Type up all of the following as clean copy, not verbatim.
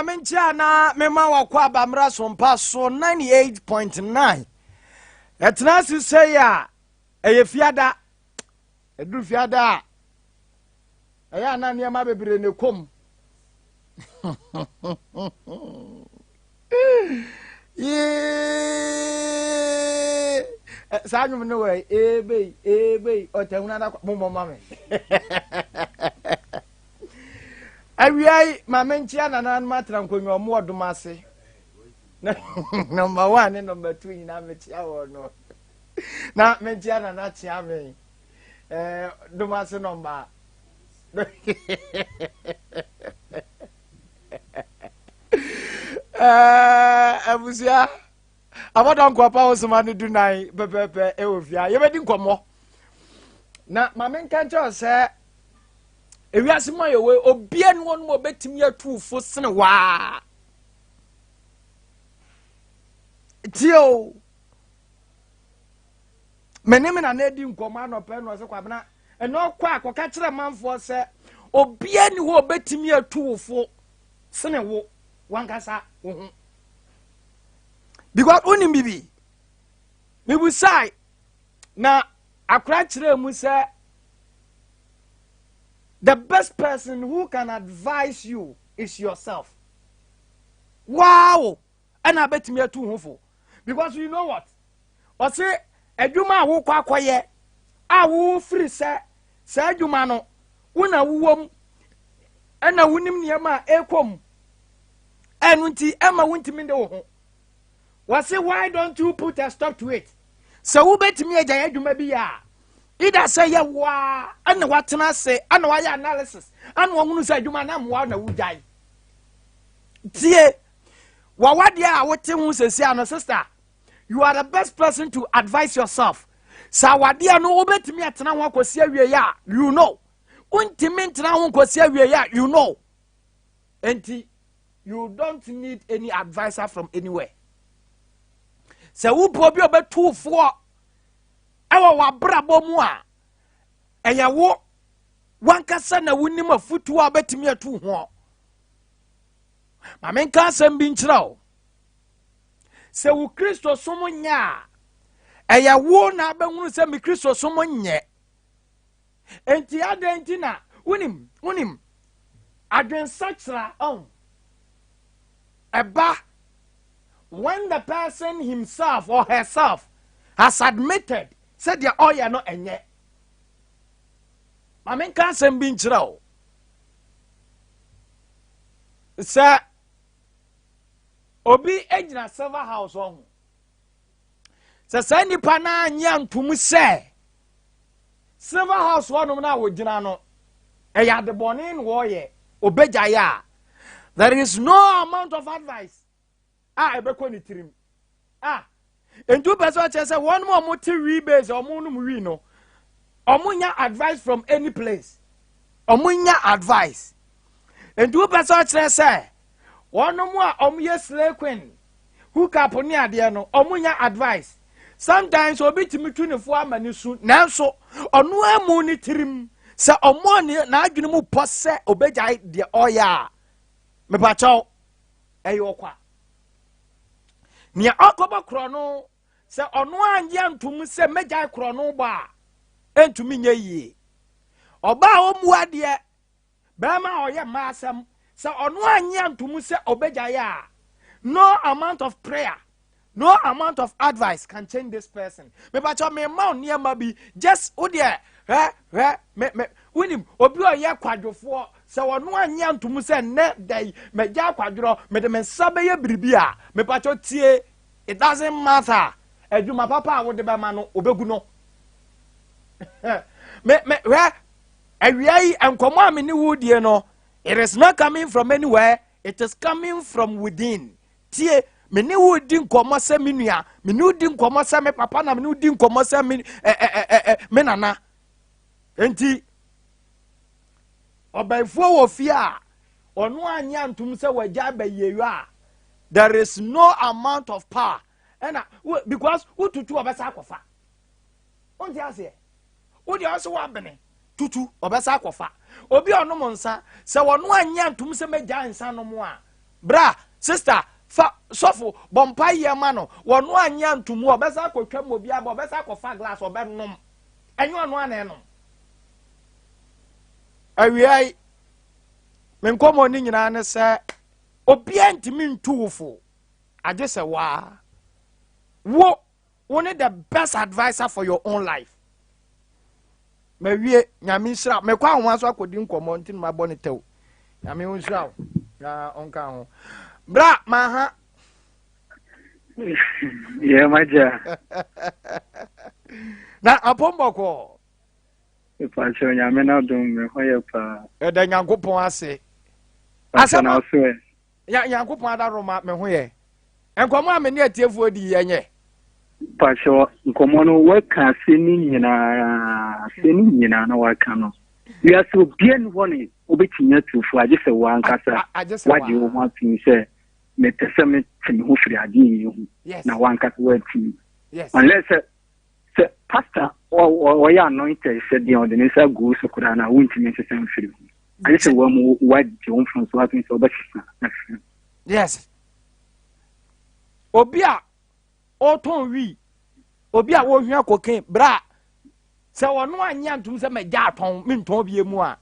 Menkyia na mema wakɔ abamra sompa so 98.9. Ɛtena ase sɛi a ɛyɛ fiada. Ɛduru fiada a ɛyɛ ana nneɛma bebree na ɛkɔ mu. Saa nnwom no wɔ ebei ebei ɔtahunu adakɔ mommɔ ma me. Awia yi ma menkyea nananom atena nkonnwa ɔmo wɔ dom ase. Number one ne number two nyinaa mekyea wɔn no. Na menkyea nana kyea me. Eh, dom ase number. Eh, abusua abɔdɔ nkɔpa wo soma no du nan pɛpɛpɛ ɛwɔ fie a yɛbɛdi nkɔmmɔ na ma menka nkyerɛ wo sɛ ewiase mu ayɛ wei obia ne wɔn mu ɔbɛtumi atu fo sene waa tie o me ne me nana adi nkɔmmɔ anɔpɛ na ɔsɛ kwabena ɛna ɔkɔ a kɔka kyerɛ manfoɔ sɛ obia ne hɔ ɔbɛtumi atu wo fo sene wo wankasa wo ho because wonim bibi mebusae na akora kyerɛ mu sɛ the best person who can advise you is yourself. Wow! Ɛna abɛtumi atu ho fo because you know what? Ɔse adwuma a wokɔ akɔyɛ a wofiri sɛ saa adwuma no wo na wowɔ mu ɛna wonim nneɛma a ɛkɔ mu ɛno nti ɛma wontumi de wo ho. Wɔse why don't you put a stop to it? Sɛ wobɛtumi agyae adwuma bi yɛ a, either sɛ yɛ wo a ɛna watena ase ɛna wayɛ analysis ɛna wahunu sɛ adwuma no mmoa na wogyae. Tie, wawadeɛ a wote ho sɛsi ano sister, you are the best person to advise yourself. Sɛ awadeɛ no wobɛtumi atena ho akɔsi awie a, you know. Wontumi ntena ho nkɔsi awie a, you know. Enti, you don't need any adviser from anywhere. Sɛ wopɛ obi a ɔbɛtu foɔ ɛwɔ w'abrabɔ mu a, ɛyɛ wo wankasa na wonim afutuo a wobɛtumi atu ho. Ma menka asɛm bi nkyerɛ wo. Sɛ wo Kristosom nyɛ a, ɛyɛ wo na abɛhunu sɛ me Kristosom nyɛ. Enti adɛn nti na wonim wonim adwensakyera ɔn ɛba when the person himself or herself has admitted sɛ deɛ ɔyɛ no ɛnyɛ. Ma menka asɛm bi nkyerɛ wo sɛ obi gyina silver house ɔho sɛ saa nipa no anyɛ antom sɛ Silver House hɔnom no a wɔgyina no, ɛyɛ adebɔne na wɔyɛ, obɛgyae a, there is no amount of advice a ɛbɛkɔ ne tirim. Ah, nti wopɛ sɛ ɔkyerɛ sɛ wɔn a wɔte wii base a wɔnom wii no, wɔn nya advice from any place. Wɔn nya advice. Nti wopɛ sɛ ɔkyerɛ sɛ wɔn a wɔyɛ slay queen hook up ne adeɛ no ɔmo nya advice sometimes obi tumi tu ne fo ama ne su nanso ɔno amu ne tirim sɛ ɔmo ne n'adwene mu pɔ sɛ obegyae deɛ ɔyɛ a mepakyɛw ɛyɛ ɔkwa nea ɔkɔbɔ korɔ no sɛ ɔno anyɛ ntom sɛ mɛgyae korɔ no bɔ a ɛntumi nyɛ yie ɔbaa ɔmmu adeɛ Bɛrima a ɔyɛ mmaa asɛm, sɛ ɔno annye anto mu sɛ ɔbɛgyae a, no amount of prayer, no amount of advice can change this person. Mepakyɛ me ma nneɛma bi, just wo deɛ hwɛ hwɛ me me wonim obi a ɔyɛ kwadwofoɔ sɛ ɔno annye anto mu sɛ nnɛ da yi mɛgya akwadworɔ mede me nsa bɛyɛ biribi a mepakyɛ tie it doesn't matter adwuma papa a wode bɛma no obɛgu no me me hwɛ Awia yi, nkɔmmɔ a me ne wo die no, it is not coming from anywhere, it is coming from within. Tie, me ne wo di nkɔmmɔ sɛ me nua, me ne wo di nkɔmmɔ sɛ me papa, na me ne wo di nkɔmmɔ sɛ me ɛ ɛ ɛ ɛ me nana. Enti, ɔbɛnfoɔ wɔ fie a, ɔno anyɛ antom sɛ wagya abɛyie a, there is no amount of power. Ɛna, because wotutu ɔbɛsa akɔfa. Wonte aseɛ? Wo deɛ ɔsɛ wabene tutu ɔbɛsa akɔfa. Obi a ɔnom nsa, sɛ ɔno anyɛ antom sɛ mɛgya nsa nom a, Bra, sister, fa, sɔfo, bɔ mpaeɛ ma no. Wɔno anyɛ antomu a, ɔbɛsan akɔtwa mu obi aba, ɔbɛsan akɔfa glass, ɔbɛnom. Ɛnyɛ ɔno a na ɛnom. Awia yi, me nkɔmmɔ no nyinaa ne sɛ, obiara ntumi ntu wo fo, agye sɛ waa. Wo, wo ne the best adviser for your own life. Mawie, Nyame nhyira. Mekɔ ahoma so akɔdi nkɔmmɔ nti na mabɔ ne tɛw. Nyame nhyira wo na ɔnka ho. Bra, maha. Yɛ magya. Na apɔm bɔkɔɔ. Mepakyɛw Nyame n'adom me ho yɛ paa. Ɛda Nyankopɔn ase. Asɛm na ɔso ɛ. Ya Nyankopɔn adaroma me ho yɛ. Nkɔmɔ a me ne atiefoɔ di yɛ nyɛ. Pakyɛw nkɔmɔ no waka ase ne nyinaa ase ne nyinaa na waka no. Wiase obia ni hɔ ne obetumi atu fo agye sɛ wankasa wagye wo ho atum sɛ mepɛ sɛ mete me ho firi adeɛ yi ho na wankasa watumi. Unless sɛ Sɛ pastor ɔyɛ anointed sɛ deɛ ɔde ne nsa gu so koraa na wontumi nsesa mfiri ho. Agye sɛ wɔn mu wagye wɔn mfomso atom sɛ wɔbɛsesa afiri ho. Yes. Obi a ɔtɔn wii, obi a wɔhwia cocaine, bra sɛ ɔno anyɛ antom sɛ mɛgya atɔn mentɔn bie mu a,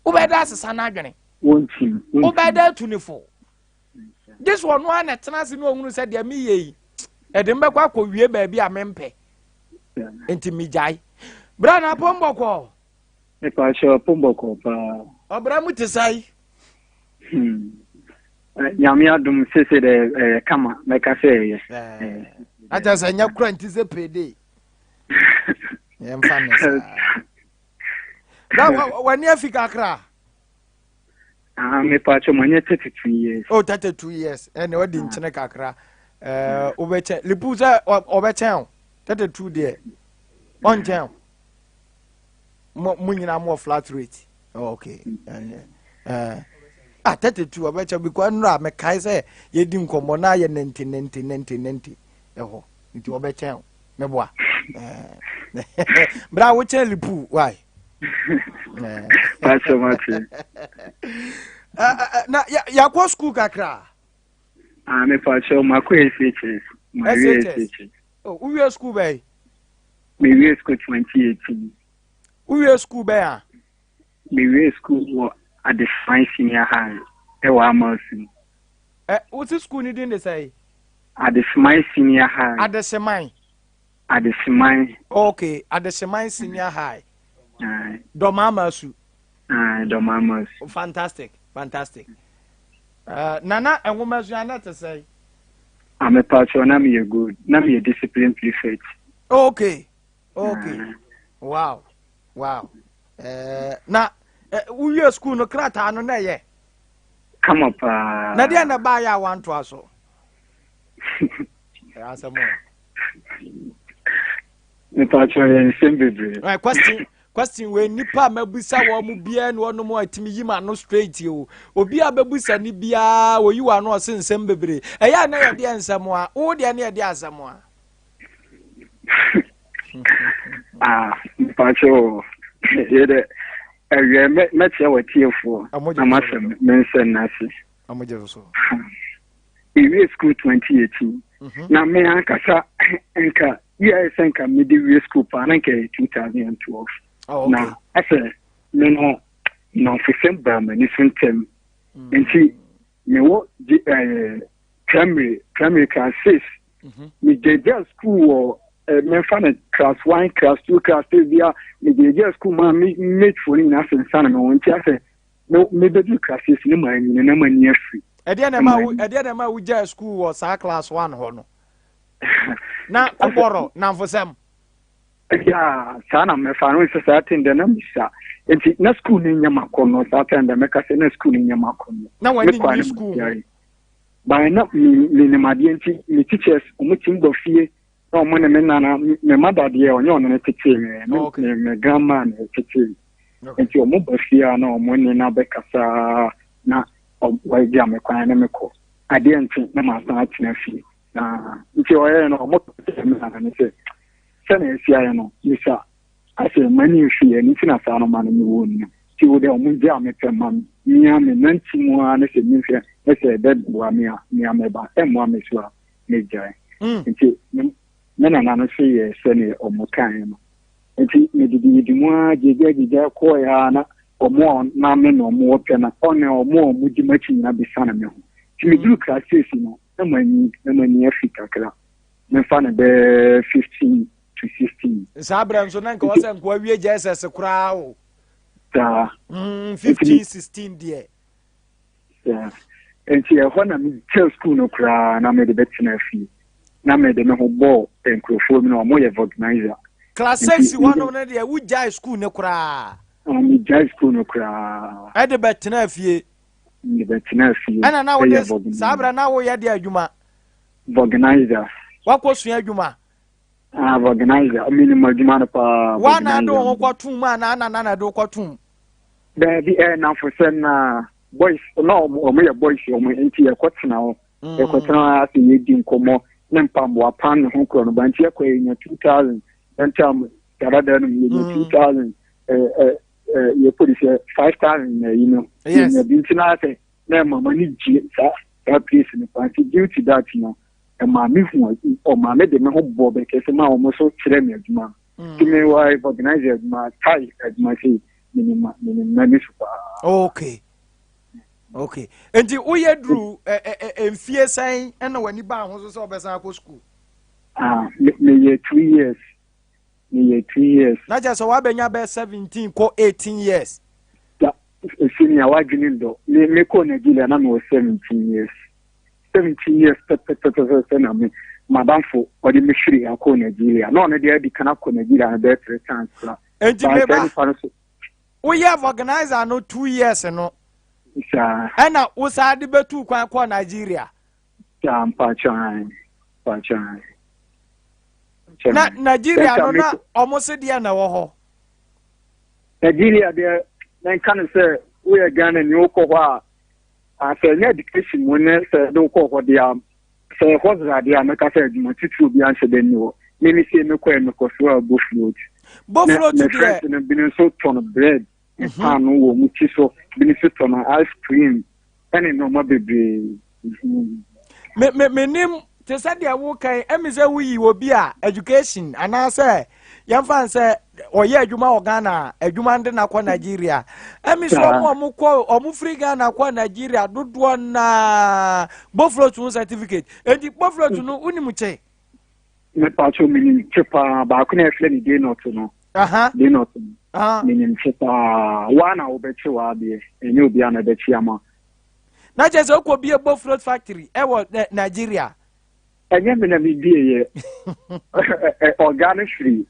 wobɛda asesa n'adwene. Wɔntumi. Wobɛda atu ne fo. Gye sɛ ɔno ara na ɛtena ase na ɔhunu sɛ deɛ meyɛ yi ɛde mbɛkɔ akɔwie baabi a mempɛ nti megyae bra na apɔm bɔkɔɔ. Mepakyɛ apɔm bɔkɔɔ paa. Ɔbra mu te sɛe. Hmm. Nyame adom sese dɛ ɛyɛ kama mɛka sɛ ɛyɛ. Na kyerɛ sɛ nyɛ kora nti sɛ payday. Yɛmfa ne saa. Bra w'ani afi kakra. Ah, me pa cho manye 32 years. Oh, 32 years. Eh, ne wadi nkyene kakra. Eh, wobɛkyɛn. Lipu sɛ ɔbɛkyɛn o. 32 deɛ. Ɔnkyɛn o. Mo mo nyinaa mo wɔ flat rate. Oh, okay. Eh, eh. Ah, 32 ɔbɛkyɛn because nnora mekae sɛ yɛdi nkɔmmɔ na ayɛ 90 90 90 90 ɛhɔ. Nti ɔbɛkyɛn o. Meboa. Eh. Bra wokyɛn lipu why? Pastor Mate. Na yɛakɔ school kakra. Ah, me pacho, makɔ SHS. Mawie SHS. Oh, wowie school bɛn? Mewie school 2018. Wowie school bɛn a? Mewie school wɔ Adesan Senior High ɛwɔ Amalsu. Ɛ, wosi school ni din de sɛn? Adeseman Senior High. Adeseman. Adeseman. Okay, Adeseman Senior High. Aye. Dɔmaama Su. Aye, Dɔmaama Su. Fantastic, fantastic. Uh, Nana, nwoma sua na te sɛ? Amepacho, na meyɛ good. Na meyɛ discipline prefect. Okay, okay. Wow, wow. Uh, na uh, wowie school no krataa no na ɛyɛ? Kama paa. Na deɛ na ɛbaayɛ a wantoa so? Asɛm o. Mepakyɛ yɛ nsɛm bebree. Right, question question wei nipa a mabisa wɔn mu biara na wɔn a ɛtumi yi ma ano straight o. Obi a bɛbusa ne biara oyi wɔ ano ɔse nsɛm bebree. Ɛyɛ a na yɛde nsɛm a wo deɛ ne yɛde asɛm a. Ah, mepakyɛ o. Yɛ dɛ ɛwɛ mɛkyerɛ wɔ tiefoɔ na masɛ me nsɛm no ase. Ɔmo so. Mewie sukuu 2018 mhm. na me ankasa nka yɛ sɛ nka mede wie sukuu paa na nka yɛ 2012 oh, na asɛ me no nnamfosɛm baa m'ani so ntɛm mm. nti mewɔ eh, primary primary class 6 mhm. megyagya sukuu wɔ eh, memfa no class 1 class 2 class 3 bia megyagya sukuu ma me matefoɔ no nyinaa sensane me ho nti asɛ Me mebɛduru class six no manyini na m'ani afiri. Ɛdeɛ na ɛma wo ɛdeɛ na ɛma wogyaa school wɔ saa class one hɔ no. Na kobɔrɔ namfosɛm. Ya saa na mɛfa no sɛ saa ten dɛ na misa nti na school no nyɛ makɔnɔ saa ten dɛ mɛka sɛ na school no nyɛ makɔnɔ. Na w'ani nye school ho. By na menim adeɛ nti me teachers wɔn ti bɔ fie na ɔmo ne me nana me mada deɛ ɔnyɛ ɔno ne tetee me me me me grandma na ɛtetee me nti ɔmo ba fie a na ɔmo ne na bɛkasa na wɔagya me kwan ne me kɔ adeɛ nti na masan atena fie na nti ɔyɛ no ɔmo kyerɛ me nana ne sɛ sɛnea esi ayɛ no misa asɛ m'ani nfi yɛ ne nti na saa no ma no me wɔ nnu. Nti wo deɛ ɔmo gyaa me pɛ ma me mia me nante mu ara ne sɛ mehwɛ ne sɛ ɛbɛboa me a mea mɛba, ɛmmoa me so a megyae. Nti me nana no so yɛɛ sɛdeɛ ɔmo kaeɛ no. Nti medididi mu ara gyagyagyagya kɔɔɛ ara na ɔmo a na me ne ɔmo wɔ pɛ no ɔne ɔmo a ɔmo di m'akyi nyinaa bɛsiane me ho. Nti meduru class six no na manyi na m'ani afi kakra. Memfa no bɛyɛ 15 to 16. Saa berɛ nso na nka wɔ sɛ nka wawie JSS koraa o. Saa. 15 16 deɛ. Saa. Nti ɛhɔ na megyaa sukuu no koraa na mede bɛtena fie. Na mede me ho bɔɔ nkurɔfoɔ mu na wɔn yɛ vulcanizer. Class 6 hɔnom no deɛ wogyae sukuu no koraa. Megyae sukuu no koraa. Ɛde bɛtena fie. Mede bɛtena fie. Ɛna na wode saa berɛ na woyɛ deɛ adwuma. Vulcanizer. Wakɔ sua adwuma. Ah, vulcanizer. Menim adwuma no paa. Wa na ade wo ho kɔtom mu anaa na na de wo kɔtom? Daabi, ɛyɛ nnamfosɛm na boys na ɔmo ɔmo yɛ boys ɔmo nti yɛkɔtena hɔ. Yɛkɔtena hɔ ase yɛdi nkɔmmɔ ne mpaboa pan ne ho korɔ no ba nti yɛkɔ yɛnya 2000 yɛntam dadadaa no mu yɛnya 2000 ɛɛ ɛɛ yɛkɔ de sɛ 5000 na ayi no yɛnya bi nti na asɛ na ɛma m'ani gye saa saa place no paa nti due to that no ɛmaa me hu ɔmaa me de me ho bɔɔ bɛkɛse ma wɔn nso kyerɛ me adwuma nti me wɔ organize adwuma tai adwuma sei menim menim m'ani so paa. Okay okay nti woyɛ duru mfie sɛn ɛna w'ani baa ho so sɛ ɔbɛsan akɔ sukuu. Ah meyɛ 2 years, meyɛ 2 years. Na kyerɛ sɛ wabɛnya bɛɛ 17 kɔ 18 years. Senior, wadwene ndɔ. Me mekɔɔ Nigeria na mewɔ 17 years, 17 years pɛpɛpɛpɛpɛ na me madamfo ɔde me firi akɔɔ Nigeria na ɔno deɛ adi kan akɔ Nigeria no bɛyɛ three times kora. Enti meba, woyɛ vulcanizer no 2 years no saa ɛna wosaa de bɛtu kwan kɔɔ Nigeria? Saa, mpakyɛn, mpakyɛn. Na Nigeria no na ɔmo se deɛ na ɛwɔ hɔ? Nigeria deɛ, menka no sɛ woyɛ Ghana ni wokɔ hɔ a, sɛ ɛnyɛ education mu ne sɛ de wokɔ hɔ deɛ a, sɛ ɛhɔ zra deɛ a, mɛka sɛ adwuma titiri obi anhyɛ dɛ nni hɔ. Meme sie mekɔɛ mekɔ so a boflot. Boflot Me deɛ friends no binom nso tɔn bread ne paano wɔ mu ti so, binom nso tɔn ice cream ɛne nneɛma bebree. Me me menim te sɛ deɛ wokan ɛmi sɛ woyi obi a education anaasɛ yɛmfa n sɛ ɔyɛ adwuma wɔ Ghana a adwuma no de no akɔ Nigeria. Ɛmi sɛ ɔmo a ɔmo kɔ ɔmo firi Ghana kɔ Nigeria dodoɔ naa boflot ho certificate. Enti boflot no wonim kye? Mepatwo, menim kye paa. Baako na ɛfrɛ ne denot no. Denot no menim kye paa. Waa na wobɛkye w'adeɛ, ɛnyɛ obiara na ɛbɛkye ama. Na kyerɛ sɛ wokɔ bie boflot factory ɛwɔ Nigeria? Ɛnyɛ me na mebieɛ. Ɔga no firi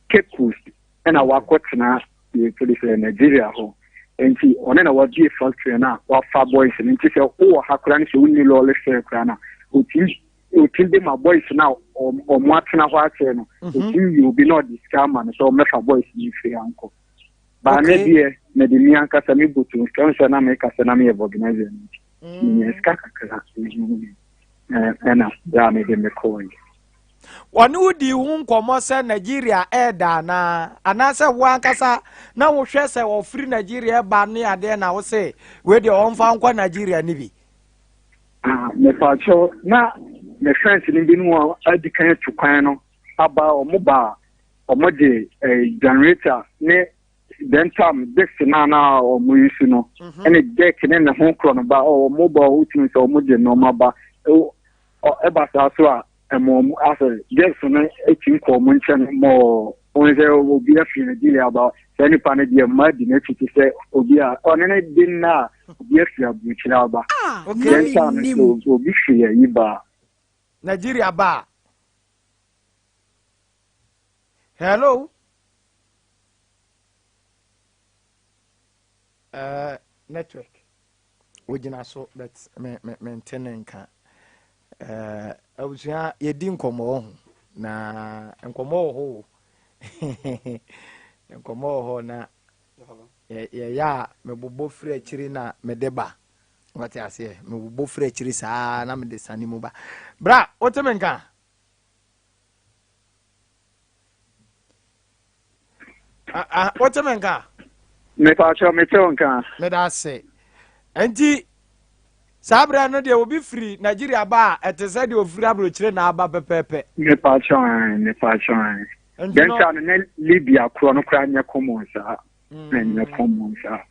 Cape Coast ɛna wakɔtena yɛfiri sɛ Nigeria hɔ, nti ɔne na wabie factory no a wafa boys no. Nti sɛ wowɔ ha koraa no, sɛ wonni lɔɔre fare koraa no a, ɔtumi ɔtumi de ma boys no a ɔmo atena hɔ akyerɛ no. Ɔtumi yi obi na ɔde sika ama no sɛ ɔmmɛfa boys no mfiri ha nkɔ. Baa me deɛ mede me ankasa me boto sika sɛ na meka sɛ na meyɛ vulcanizer no nti menya sika kakra ɛna berɛ a mede mekɔɔ. Wɔne wo dii ho nkɔmmɔ sɛ Nigeria ɛɛda anaa? Anaasɛ wo ankasa na wohwɛ sɛ ɔfiri Nigeria ɛba ne adeɛ na wo se wei deɛ ɔmfa nkɔ Nigeria ne bi? Ah, mepaakyɛw, na me friends no binom a adi kan atu kwan no aba, ɔmo ba a ɔmo de generator ne then tam disc na na ɔmo yi so no ɛne deck ne ne ho korɔ no ba. Ɔmo ba, wotumi sɛ ɔmo de nneɛma ba. Ɛba saa so a ɛma ɔmo asɛ girls no etumi kɔ ɔmo nkyɛn mɔɔ. Wɔn sɛ obi afiri Nigeria aba, saa nipa no deɛ mmaa di n'akyi te sɛ obi a ɔne ne de nna a obi afiri aburokyire aba. Then time no so obi firi ayi ba. Nigeria ba. Hello. Network wogyina so but me me mente ne nka. Abusua, yɛdi nkɔmmɔ wɔ ho na nkɔmmɔ wɔ hɔ o, nkɔmmɔ wɔ hɔ na yɛyɛ a mebobɔ firi akyiri na mede ba. Wate aseɛ? Mebobɔ firi akyiri saa na mede sane mu ba. Bra, wote me nka? Wote me nka? Mepaakyɛw mete wo nka. Meda ase. Nti saa berɛ no deɛ obi firi Nigeria ba a ɛte sɛ deɛ ofiri aburokyire na aba pɛpɛɛpɛ. Mepaakyɛw an mepaakyɛw an. Nti no Dɛn no na Libya korɔ no koraa nyɛ common saa. Na nyɛ common saa.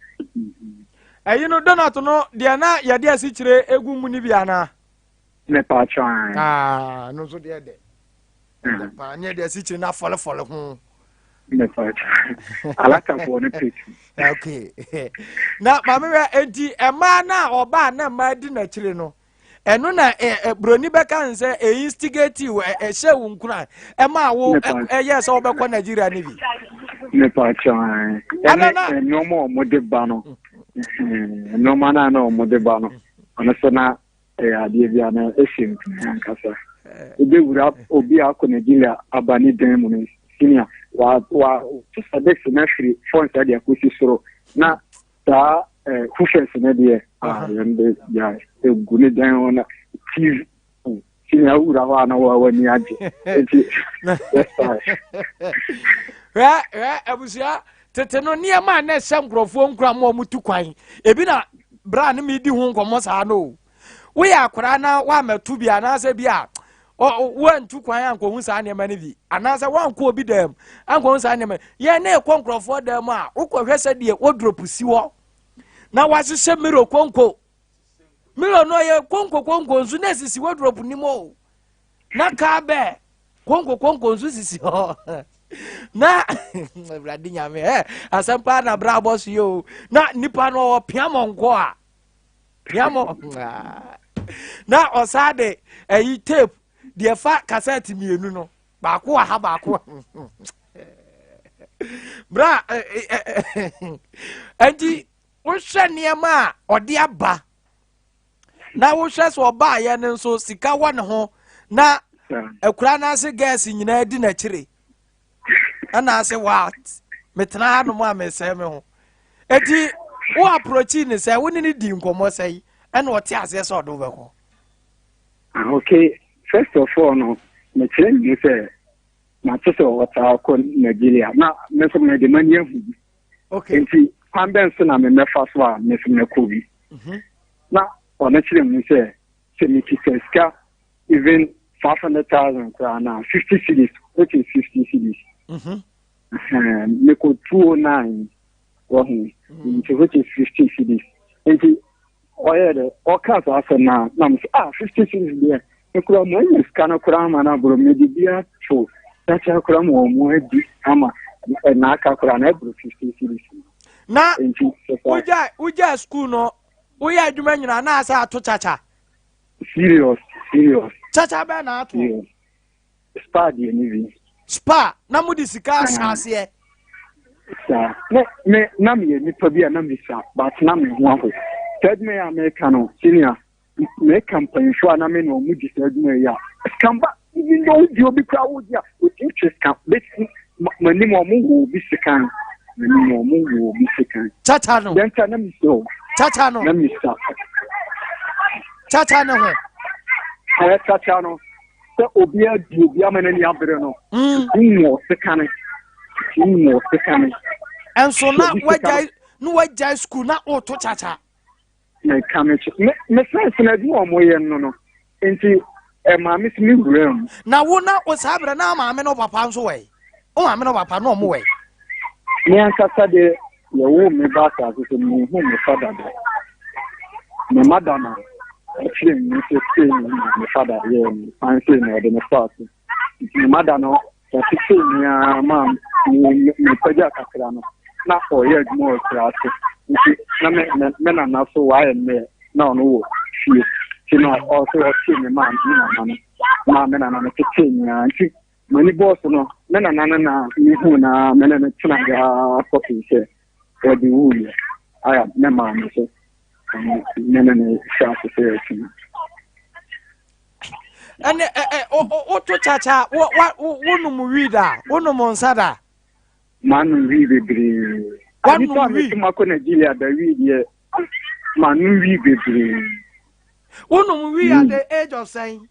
Ɛyi no donut no deɛ na yɛde asikyire egu mu no bi anaa? Mepaakyɛw an. Ah, no nso deɛ dɛ. Ɛdɛ paa ne yɛde asikyire no afɔlefɔle ho. Mepaakyɛw. Alatafoɔ no pɛ tu. Okay. Na maame wɛ enti mmaa no a ɔbaa na mmaa di n'akyire no ɛno na ɛ ɛ buroni bɛka n sɛ ɛ instigate wo ɛ ɛhyɛ wo nkuran ɛma wo ɛyɛ sɛ wɔbɛkɔ Nigeria no bi. Mepaakyɛw an. Ɛne nneɛma a wɔde ba no nneɛma no a na wɔde ba no ɔno so na ɛyɛ adeɛ bi a na ɛhyɛ nkuran ankasa. Wobɛwura obi a akɔ Nigeria aba ne dan mu no senior wa wa sisa dɛksi no afiri fɔnsa de akɔsi soro na saa eh, hoofers no deɛ a yɛn de ya egu ne dan ho na tv senior wura hɔ a na wa w'ani agye nti hwɛ hwɛ abusua tete no nneɛma a na ɛhyɛ nkurɔfoɔ nkura mu a wɔtu kwan ebi na bra ne mi di ho nkɔmmɔ saa no o woyɛ akwaraa na woammɛto bi anaasɛ bi a woantu kwan ankɔhu saa nneɛma no bi anaasɛ woankɔ obi dan mu ankɔhu saa nneɛma yɛn ne ɛkɔ nkurɔfoɔ dan mu a wokɔhwɛ sɛ deɛ wodrop si hɔ na wahyehyɛ miro konko miro no ɔyɛ konko konko nso na esisi wodrop nim o na kaa bɛɛ konko konko nso sisi hɔ na awurade nyame ɛ asɛm paa na bra abɔ so yi o na nipa no ɔwɔ pia mɔnkɔ a piamɔ na ɔsaa de ɛyi tape deɛ fa kasɛt mmienu no baako wɔ ha baako bra ɛnti wohwɛ nneɛma a ɔde aba na wohwɛ sɛ ɔbaayɛ no nso sika wɔ ne ho na akura no ase gɛɛse nyinaa di n'akyire ɛna ase what metena ha nom a mesɛe me ho eti wo approachi ne sɛ wo ne ne di nkɔmmɔ sɛe ɛna ɔte aseɛ sɛ ɔde wobɛkɔ ah, okay first of all no mekyerɛ ne mu sɛ mate sɛ ɔtaa kɔ nigeria na me nso mede m'ani ahu bi okay. nti kwan bɛn so na memɛfa so a me nso mɛkɔ bi mhm. na ɔno kyerɛ mu sɛ sɛ mekita sika even 500,000 koraa na 50 cedis which is 50 cedis mm-hmm. mekɔ 209 wahu mm. nti which is 50 cedis nti ɔyɛ dɛ ɔka saa asɛm no a na mesɛ ah 50 cedis deɛ mekora mo anya sika no koraa ma no aboro mede bi ato kyakya koraa ma ɔmo adi ama ɛnaaka koraa na ɛboro 50 cedis na wogya wogya school no woyɛ adwuma nyinaa na asɛ ato kyakya Serious, serious. Kyakya bɛn na ato? Serious. Spa deɛ ne bi. Spa na mo de sika ahyɛ ah. aseɛ. Saa na me na meyɛ nipa bi a na mesa but na me ho aho. Saa adwuma yi a meka no senior meka mpanyinfoɔ a na me na wɔn di saa adwuma yi a sika ba even though wodi obi kura wodi a wotumi twe sika bɛsi m'anim wɔn wɔ obi sika m'anim wɔn wɔ obi sika. Kyakya no. Dɛn ta na misa o. Kyakya no. Na misa. Kyakya ne ho. Ɛyɛ kyakya no sɛ obi adi obi ama n'ani abere no. Mm. Mu ɔsekane. Mu ɔsekane. Ɛnso na wagyae na wagyae sukuu na ɔreto kyakya. Meka me kyɛ me me friends na adwuma a wɔyɛ no no nti ɛmaa me so me wura mu. Na wo na wo saa berɛ na maame ne wo papa nso wɔ yi wo maame ne wo papa na ɔmo wɔ yi. Me ankasa deɛ yɛwoo me ba asase so no mehu me fada da. Me mada na ɔkyerɛ me sɛ sei na me fada yɛɛ me kwan sei na ɔde me faa so. Nti me mada no Ɔtetee me ara ma mepagyaa kakra no, na ɔyɛ adwuma wɔ akuraase. Nti na me me me nana so wayɛ mmerɛ na ɔno wɔ fie. Nti na ɔso ɔtee me maa me nana no maa me nana no tetee me ara. Nti m'ani bɔɔ so no, me nana no na mehuu na me ne no tena ara kɔpem sɛ ɔde wuiɛ. Aya me maame so me ne no hyɛ ase sɛ yɛtena. Ɛne ɛ ɛ woto kyakya wo wa wonom wii da wonom nsa da. Manom wii bebree. Wanom wii. Nipa a makɔ Nigeria da wii deɛ manom wii bebree. Wonom wii at the age of sɛn.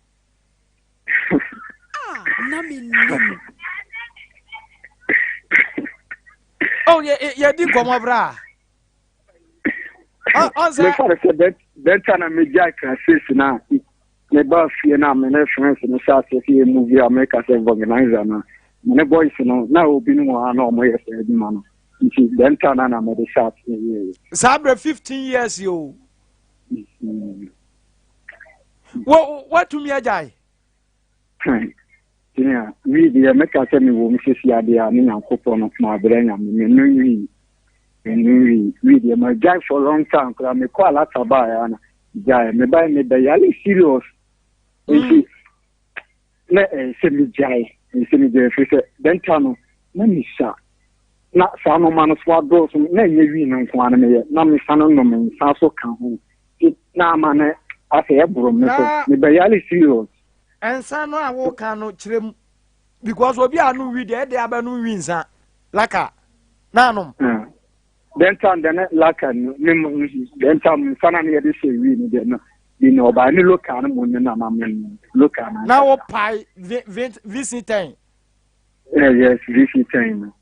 Ah, na me nim. Oh, yɛdi nkɔmmɔ bra. Ɔnsɛ. Mefa no sɛ bɛnta na megyae class 6 na meba fie na me ne friends no hyɛ aseɛ sɛ yɛ movie a meka sɛ vulcanizer no me ne boys no na obi no wɔ ha na ɔmo yɛ saa adwuma no nti bɛnta na na mede hyɛ aseɛ yɛyɛ. Saa berɛ 15 years yi o. Wo watumi agyae? Senior, wii deɛ mɛka sɛ mewɔ mu sisi adeɛ a ne Nyankopɔn no mabrɛ Nyame menu wii menu wii wii deɛ magyae for long time koraa mekɔ alata baeɛ ana gyae mebae mebɛyale serious nti na ɛyɛ sɛ megyae ɛyɛ sɛ megyae ɛfiri sɛ dɛnta no na misa na saa nɔɔma no so adɔɔso na ɛnyɛ wii no nko ara na meyɛ na mesa no nom nsa so ka ho na ama no asɛ ɛboro me so mebɛyale serious. Nsa no a woka no kyerɛ mu because obi a no wi deɛ ɛde abɛnom wi nsa laka na anom. Dɛn time deɛ ne laka no ne mu dɛn time nsa na ne yɛde hyɛ wi no deɛ no bi na ɔbaa ne local no mu ne na ma me no local na. Na wo pae VC ten. Yeah, yes VC ten no.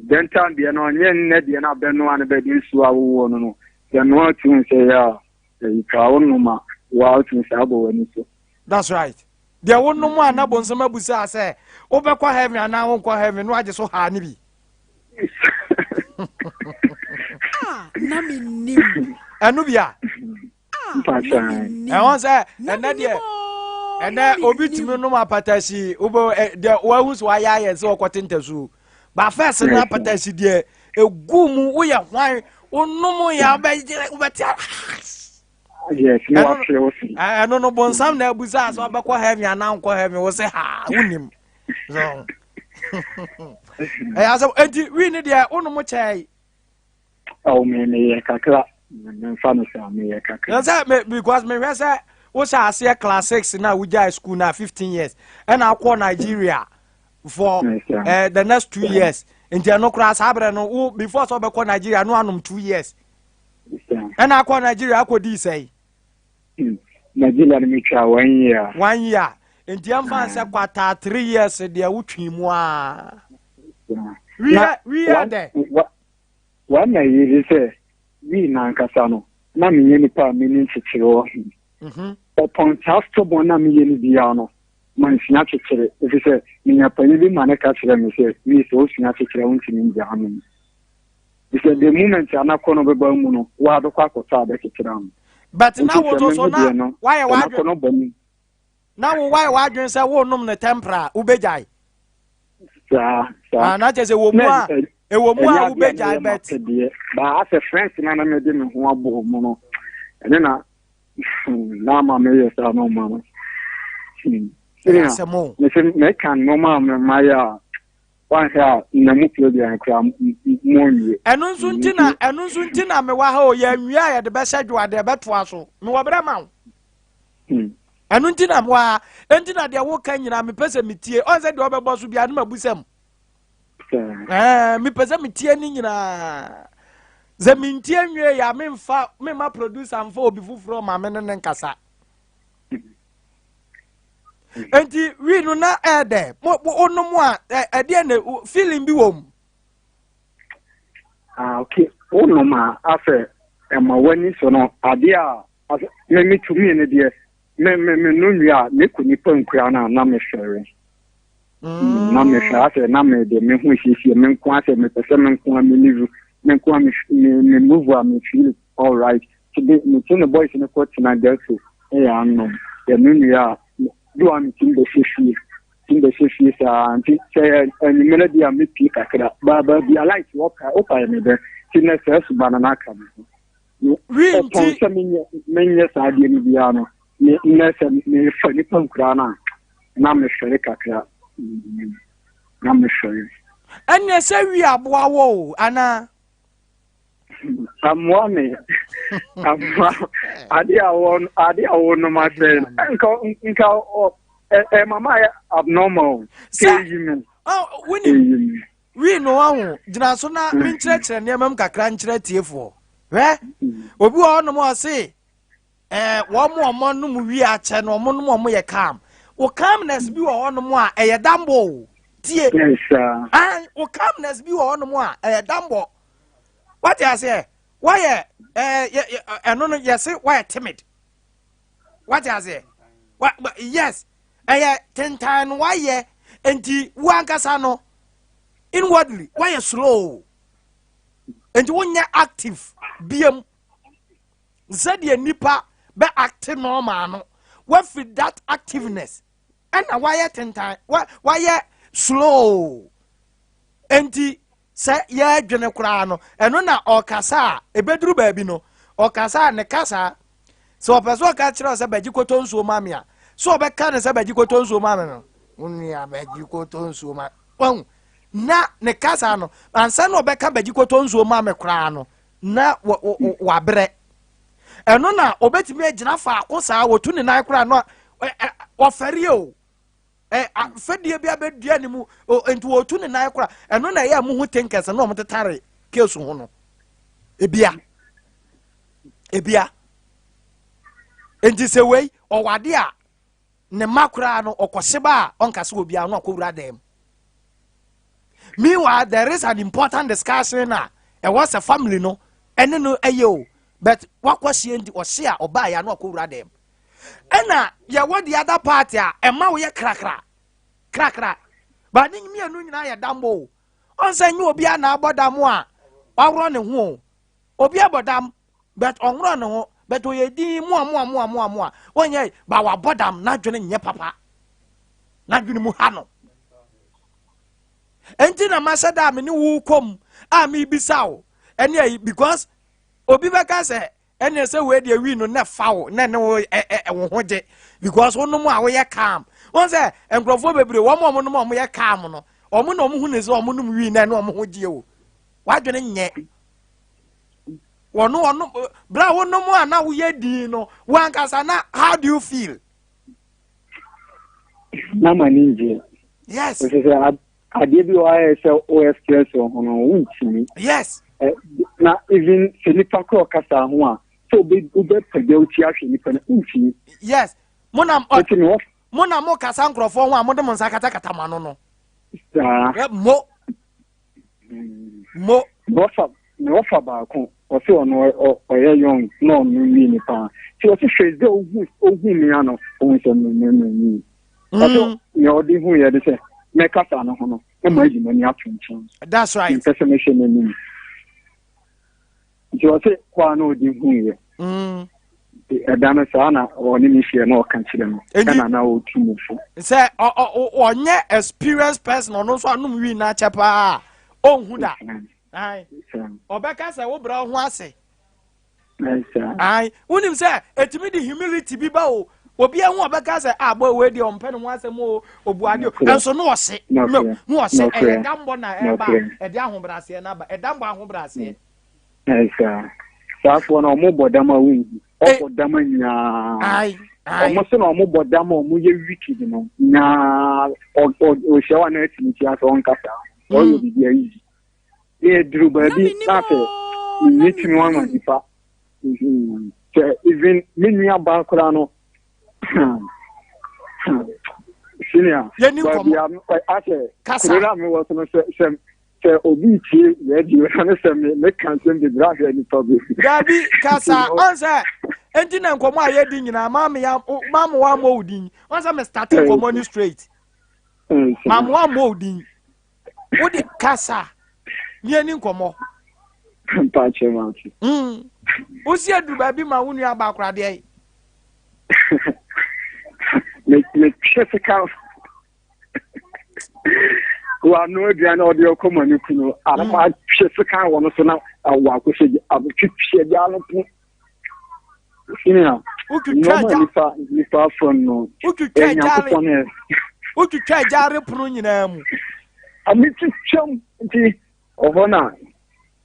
Dɛn time deɛ no ɔnyɛ nnɛ deɛ no abɛnoa no bɛde nsuo awowɔ no no sɛ noa tu nsɛ yɛ a ɛyi kaa wo nom a waa wotumi sɛ abɔ w'ani so. That's right. Deɛ wonom a na bonsam abusa sɛ wobɛkɔ heaven anaa wonkɔ heaven no agye so haa ne bi. Ah, na mennim. Ɛno bi a. Ɛhɔ sɛ ɛnɛ deɛ ɛnɛ obi tumi nom apatasi wobɛ deɛ wahu sɛ wayɛ ayɛ sɛ ɔkɔte ntasuo. Ba first no apatasi deɛ egu mu woyɛ hwan wonom yɛ wobɛte Yes, no wahwɛ wo se. Ɛno no bonsam na abusa sɛ ɔbɛkɔ heaven anaa nkɔ heaven wo se ha wonim. So ɛyɛ asɛm enti wi ne deɛ wonom kyɛe. Awo me meyɛ kakra memfa no saa meyɛ kakra. Na sɛ me because mehwɛ sɛ wohyɛ aseɛ class six na wogyae school na 15 years ɛna akɔ Nigeria for the next 2 years nti ɛno koraa saa berɛ no wo before sɛ wobɛkɔ Nigeria no anom 2 years ɛna akɔ Nigeria akɔdii sɛe. Nigeria no metwa one year. One year nti ɛmfa nsɛ kwataa 3 years deɛ wotwi mu a. Wiyɛ dɛ. Wama yiri sɛ wii n'ankasa no na menyɛ nipa a menni nkyekyere wɔ ho. Ɔpɔn saa stubborn na meyɛ no biara no mansua kyekyere ɛfiri sɛ menya panyin bi ma ne ka kyerɛ me sɛ wii sɛ wosua kyekyere a wontumi ngyaa no mu. Sɛ the moment a nakɔ no bɛba mu no woabɛkɔ akɔtɔ a bɛkyekyere ano. But na wo nso so na wayɛ w'adwene no bɔ mu. Na wo wayɛ w'adwene sɛ wonom no tɛmpra a wobɛgyae. Saa saa. Ah, na kyerɛ sɛ wɔ mu a ɛwɔ mu a wobɛgyae bɛt. Baa asɛ friends na na mede me ho abɔ mu no ɛne na na ama meyɛ saa no ma no. Asɛm o. Mese meka nneɛma a memayɛ a wanhwɛ a nna mu program koraa mo nwie. Ɛno nso nti na ɛno nso nti na mewɔ ha o yɛnwie a yɛde bɛhyɛ dwoa deɛ ɛbɛtoa so mewɔ berɛ ma wo. Ɛno nti na mewɔ ha ɛnti na deɛ woka nyinaa mepɛ sɛ metie ɔn sɛ deɛ ɔbɛbɔ so biara ne mabusam. Ɛɛ mepɛ sɛ metie ne nyinaa sɛ mentie nwie yɛ a memfa memma producer mfa obi foforɔ ma me ne ne nkasa. Nti wii no na ɛɛdɛ mo wonom a ɛdeɛ na feeling bi wɔ mu. Ah okay wonom a afɛ ɛma w'ani so no adeɛ a asɛ me me tumi no deɛ me me me no nwie a mekɔ nipa nkura no a na mefɛre. Na mehwɛ asɛ na me de me ho siesie me nko asɛ mepɛ sɛ me nko a me live me nko a me me move a me feel all right. Tebe mete ne boys no kɔ tena ghetto ɛyɛ anom yɛ no nua a do a metim bɛhyɛ fie tim bɛhyɛ fie saa nti sɛ yɛ anwummerɛ bi a mepie kakra baabaa bi a light wɔpa wopa yɛ me dɛ nti nɛ saa suba no n'aka me ho ɔpɔn sɛ menyɛ menyɛ saa adeɛ no biara no me nnɛ sɛ mefa nipa nkuraa no a na mehwɛre kakra na mehwɛre. Ɛnneɛ sɛ wi aboa wɔ o anaa. Amoa me. Amoa. Ade a wɔ ade a wɔnom asɛe no. Nka nka ɔ ɛ mama yɛ abnormal. Sɛ wonim wii no aho gyina so na menkyerɛkyerɛ nneɛma mu kakra nkyerɛ tiefoɔ. Hwɛ obi wɔ hɔnom a ɔse ɛɛ wɔn a wɔnom wi akyɛ no wɔn nom wɔn yɛ calm. Wo calmness bi wɔ hɔnom a ɛyɛ dambo o. Tie. And wo calmness bi wɔ hɔnom a ɛyɛ dambɔ. Wate aseɛ? Woayɛ ɛɛ ɛno no yɛse woayɛ timid. Wate aseɛ? Wa yes ɛyɛ tentan no woayɛ nti wo ankasa no inwardly woayɛ slow nti wonyɛ active biam sɛdeɛ nipa bɛ acte normal no woafiri that activeness ɛna wayɛ tentan wayɛ slow nti sɛ yɛdwene koraa no ɛno na ɔkasa a ɛbɛduru baabi no ɔkasa a ne kasa sɛ ɔpɛ sɛ ɔka kyerɛ sɛ bɛgye kɔtɔ nsuo ma me a sɛ ɔbɛka ne sɛ bɛgye kɔtɔ nsuo ma me no wonua bɛgye kɔtɔ nsuo ma wahu na ne kasa no ansa na ɔbɛka bɛgye kɔtɔ nsuo ma me koraa no na wabrɛ ɛno na ɔbɛtumi agyina faako saa wɔtu ne nan koraa no ɔfɛre o fɛdeɛ bi abɛdua ne mu nti wɔtu ne nan koraa ɛno na ɛyɛ a muhu tenkɛse na ɔmotetare keesu ho no ebia ebia nti sɛ wei ɔwade a ne mma koraa no ɔkɔhye ba a ɔnka sɛ obiara no akɔwura dan mu. Meanwhile, there is an important discussion a ɛwɔ sɛ family no ɛne no ɛyɛ o, but wakɔhyia nti ɔhye a ɔbaa yɛ ano akɔwura dan mu. Ɛna yɛwɔ the other party a ɛma woyɛ krakra krakra ba ne mmienu nyinaa yɛ dambɔ o. Ɔnsɛ nye obiara na abɔ dam a waworɔ ne ho o. Obi abɔ dam but ɔnworɔ ne ho, but ɔyɛ din moa moa moa moa moa wɔnyɛ ba wabɔ dam n'adwene nyɛ papa n'adwene mu ha no. Enti na mahyɛ da a me ne wo kɔm a mebisa wo ɛne ayi because obi bɛka sɛ ɛne sɛ wei deɛ wi no na fa wo na ne wo ɛ wo ho gye because wonom a woyɛ calm. Wɔn sɛ nkurɔfoɔ bebree wɔn a wɔnom a wɔyɛ calm no wɔn na wɔn ho ne sɛ wɔn nom wi na ɛne wɔn ho gye o wadwene nyɛ wɔn wɔn bere a wonom a na woyɛ din no wɔn ankasa na how do you feel? Na ma ni ngye. Yes. Sɛ sɛ adeɛ bi wɔ ayɛ sɛ o express wɔ ho no wontumi. Yes. Na even sɛ nipa korɔ kasa ho a sɛ obe wobɛpagya wo ti ahwɛ nipa no wontumi. Yes. Mo na mo na mo kasa nkurɔfoɔ ho a mo de mo nsa katakata mo ano no. Saa. Mo. Mo. Wɔfa na wɔfa baako ɔsɛ ɔno ɔyɛ young na ɔno wie ne paa nti ɔsɛ first day ohu ohu mi ano ohun sɛ mi mi mi mi ɔsɛ nea ɔde hu yɛ de sɛ mɛkasa no ho no na ma ayi m'ani ato nkyɛn. That's right. Mpɛ sɛ mɛhwɛ n'anim nti ɔsɛ kɔ a na ɔde hu yɛ. Ɛda no saa na ɔne me hyia na ɔka kyerɛ no ɛna na ɔtu mu fo. Sɛ ɔnyɛ experienced person ɔno nso anom wii no akyɛ paa ɔnhu da. Ɔbɛka sɛ wobrɛ wo ho ase. Wonim sɛ ɛtumi de humility bi ba o. Obi ahu ɔbɛka sɛ ah boy wei deɛ ɔmpɛ ne ho asɛm o obu ade o ɛnso no ɔhye no no ɔhye ɛyɛ dambɔ na ɛba ɛde ahobrɛaseɛ no aba ɛdambɔ ahobrɛaseɛ. Ɛsa saafoɔ no ɔmo bɔ dam a wonhu ɔbɔ dam a nyaa ɔmo so na ɔmo bɔ dam a ɔmo yɛ wicked no nyaa ɔhyɛ wa na atumi tia sɛ ɔnkasa ɔyɛ biribi ayi ne aduru baabi na sɛ metumi ama nipa sɛ even me nua baa koraa no senior baabi a asɛ kuro no a mewɔ so no sɛ sɛ sɛ obi tie radio na ne sɛ me meka nsɛm bebree ahwɛ nipa bi. Dabi kasa ɔn sɛ enti na nkɔmɔ a yɛdi nyinaa maame ya maame wa mmɔ wo din ɔn sɛ me start nkɔmɔ ni straight maame wa mmɔ wo din wode kasa ne ani nkɔmɔ. Mpakyɛ mate. Wosi aduru baabi ma wo nua ba koraa deɛ. Metwe sika wano aduane ɔde ɔkɔ ma ne kunu anam atwe sika wɔ no so na wakɔhyɛ abotwitwi agya no po senior nneɛma nipa nipa afɔ no wotwitwa gya wotwitwa gya repono nyinaa mu ametwitwam nti ɔhɔ na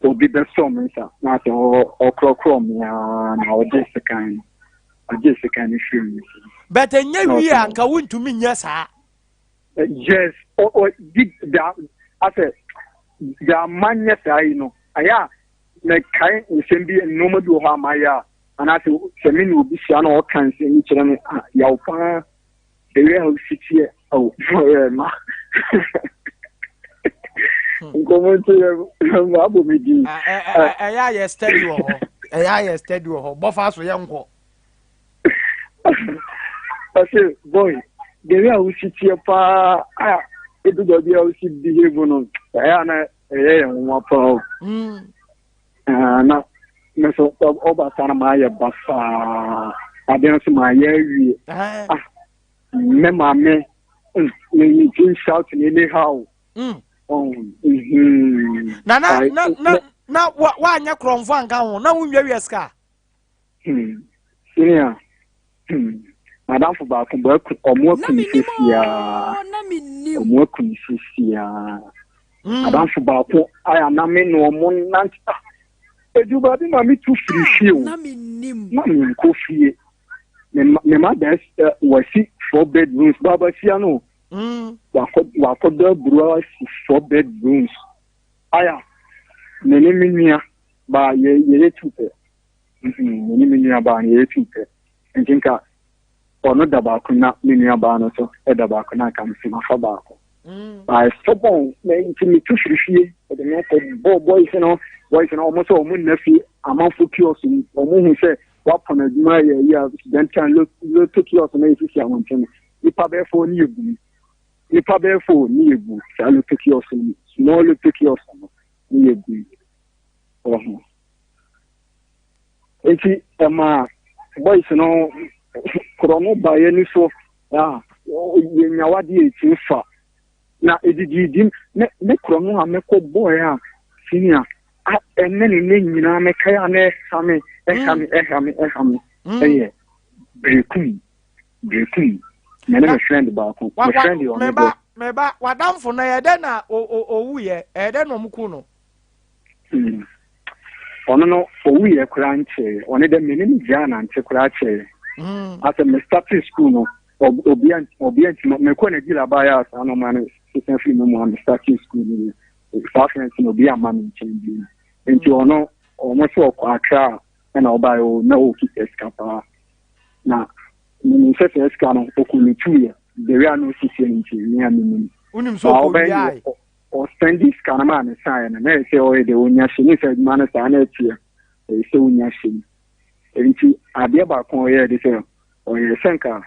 obi bɛsɔ me nsa na sɛ ɔkorɔkorɔ me ara na ɔgye sekan no ɔgye sekan no firi me nsa. But ɛnyɛ wie a nka wontumi nyɛ saa. Yes, ɔ di da asɛ da ma nyɛ saa yi no ayɛ a mɛkae nsɛm bi nneɛma bi wɔ hɔ a mayɛ a anaasɛ sɛ me ne obi hyia na ɔka nsɛm bi kyerɛ me a yaw paa the way a osi teɛ oh ma. Nkɔmɔ nti yɛ abɔ me din. Ɛyɛ ayɛ steady wɔ hɔ. Ɛyɛ ayɛ steady wɔ hɔ. Bɔfa so yɛ nkɔ. Ɔse boy, the way a wosi teɛ paa a edu baabi a wosi behave no, ɛyɛ a na ɛyɛ yɛn nwonwa paa o. Na me so ɔba saa na maayɛ basaa. Adeɛ nso maayɛ awie. Ah, me maame, me me ti shout anyhow. Na na na na na woanyɛ korɔmfo anka ho na wonwiawia sika. Senior, madamfo baako bɔ aku ɔmo aku ne sesiaa. Ɔmo aku ne sesiaa. Madamfo baako ayɛ na me ne ɔmo nante. Edu baabi ma me tu firi fie o. Na me nkɔ fie. Me ma da wasi 4 bedrooms baaba sia no. Wakɔdɔ aburo asi 4 bedrooms. Aya, me ne me nua ba yɛyɛ tu pɛ. Me ne me nua baa no yɛyɛ tu pɛ. Nti nka ɔno da baako na me nua baa no so da baako na nka mese mafa baako. Ba stubborn na nti metu firi fie ɛde me kɔ bɔɔ boys no boys no ɔmo sɛ ɔmo nna fie amanfo kiosk mu ɔmo hu sɛ wapɔn adwuma yɛ yi a dɛntan loto kiosk no esisi abɔnten no nipa bɛyɛ fo ne yɛ gu mu nipa bɛyɛ fo ne yɛ gu saa loto kiosk no small loto kiosk no ne yɛ gu ɔho. Nti ɛma boys no korɔ no ba yɛn ni so a yɛnya wadeɛ ɛtumi fa na ɛdididi me me korɔ no a mɛkɔ bɔɔɛ a senior a ɛnɛ ne ne nyinaa mɛkae a na ɛha me ɛha me ɛha me ɛha me ɛyɛ brekum brekum me ne me friend baako me friend yɛ ɔno dɛ meba wadamfo no ɛyɛ dɛ na owuyɛ ɛyɛ dɛ na ɔmo ku no. Ɔno no owuiɛ koraa nkyɛeɛ. Ɔno dɛ me ne no gyaa nante koraa kyɛeɛ. Asɛ me startee school no obia obia nti mekɔ Nigeria baeɛ a saa nɔɔma no sesa firi me mu a me startee school no saa friends no obi amma me nkyɛn bio. Nti ɔno ɔmo sɛ ɔkɔ Accra ɛna ɔbaeɛ o na ɔkita sika paa na menim sɛ saa sika no ɔkɔlutuiɛ the way a na ɔsi no nti me a menim. Wonim sɛ ɔkɔwiae? Ɔsɛnde sika no maa me saeɛ no, na ɛyɛ sɛ ɔyɛ dɛ ɔnya hyɛ mu sɛ adwuma no saa na ɛteɛ, ɛyɛ sɛ ɔnya hyɛ mu. Nti adeɛ baako a ɔyɛɛ de sɛ ɔyɛɛ sɛ nka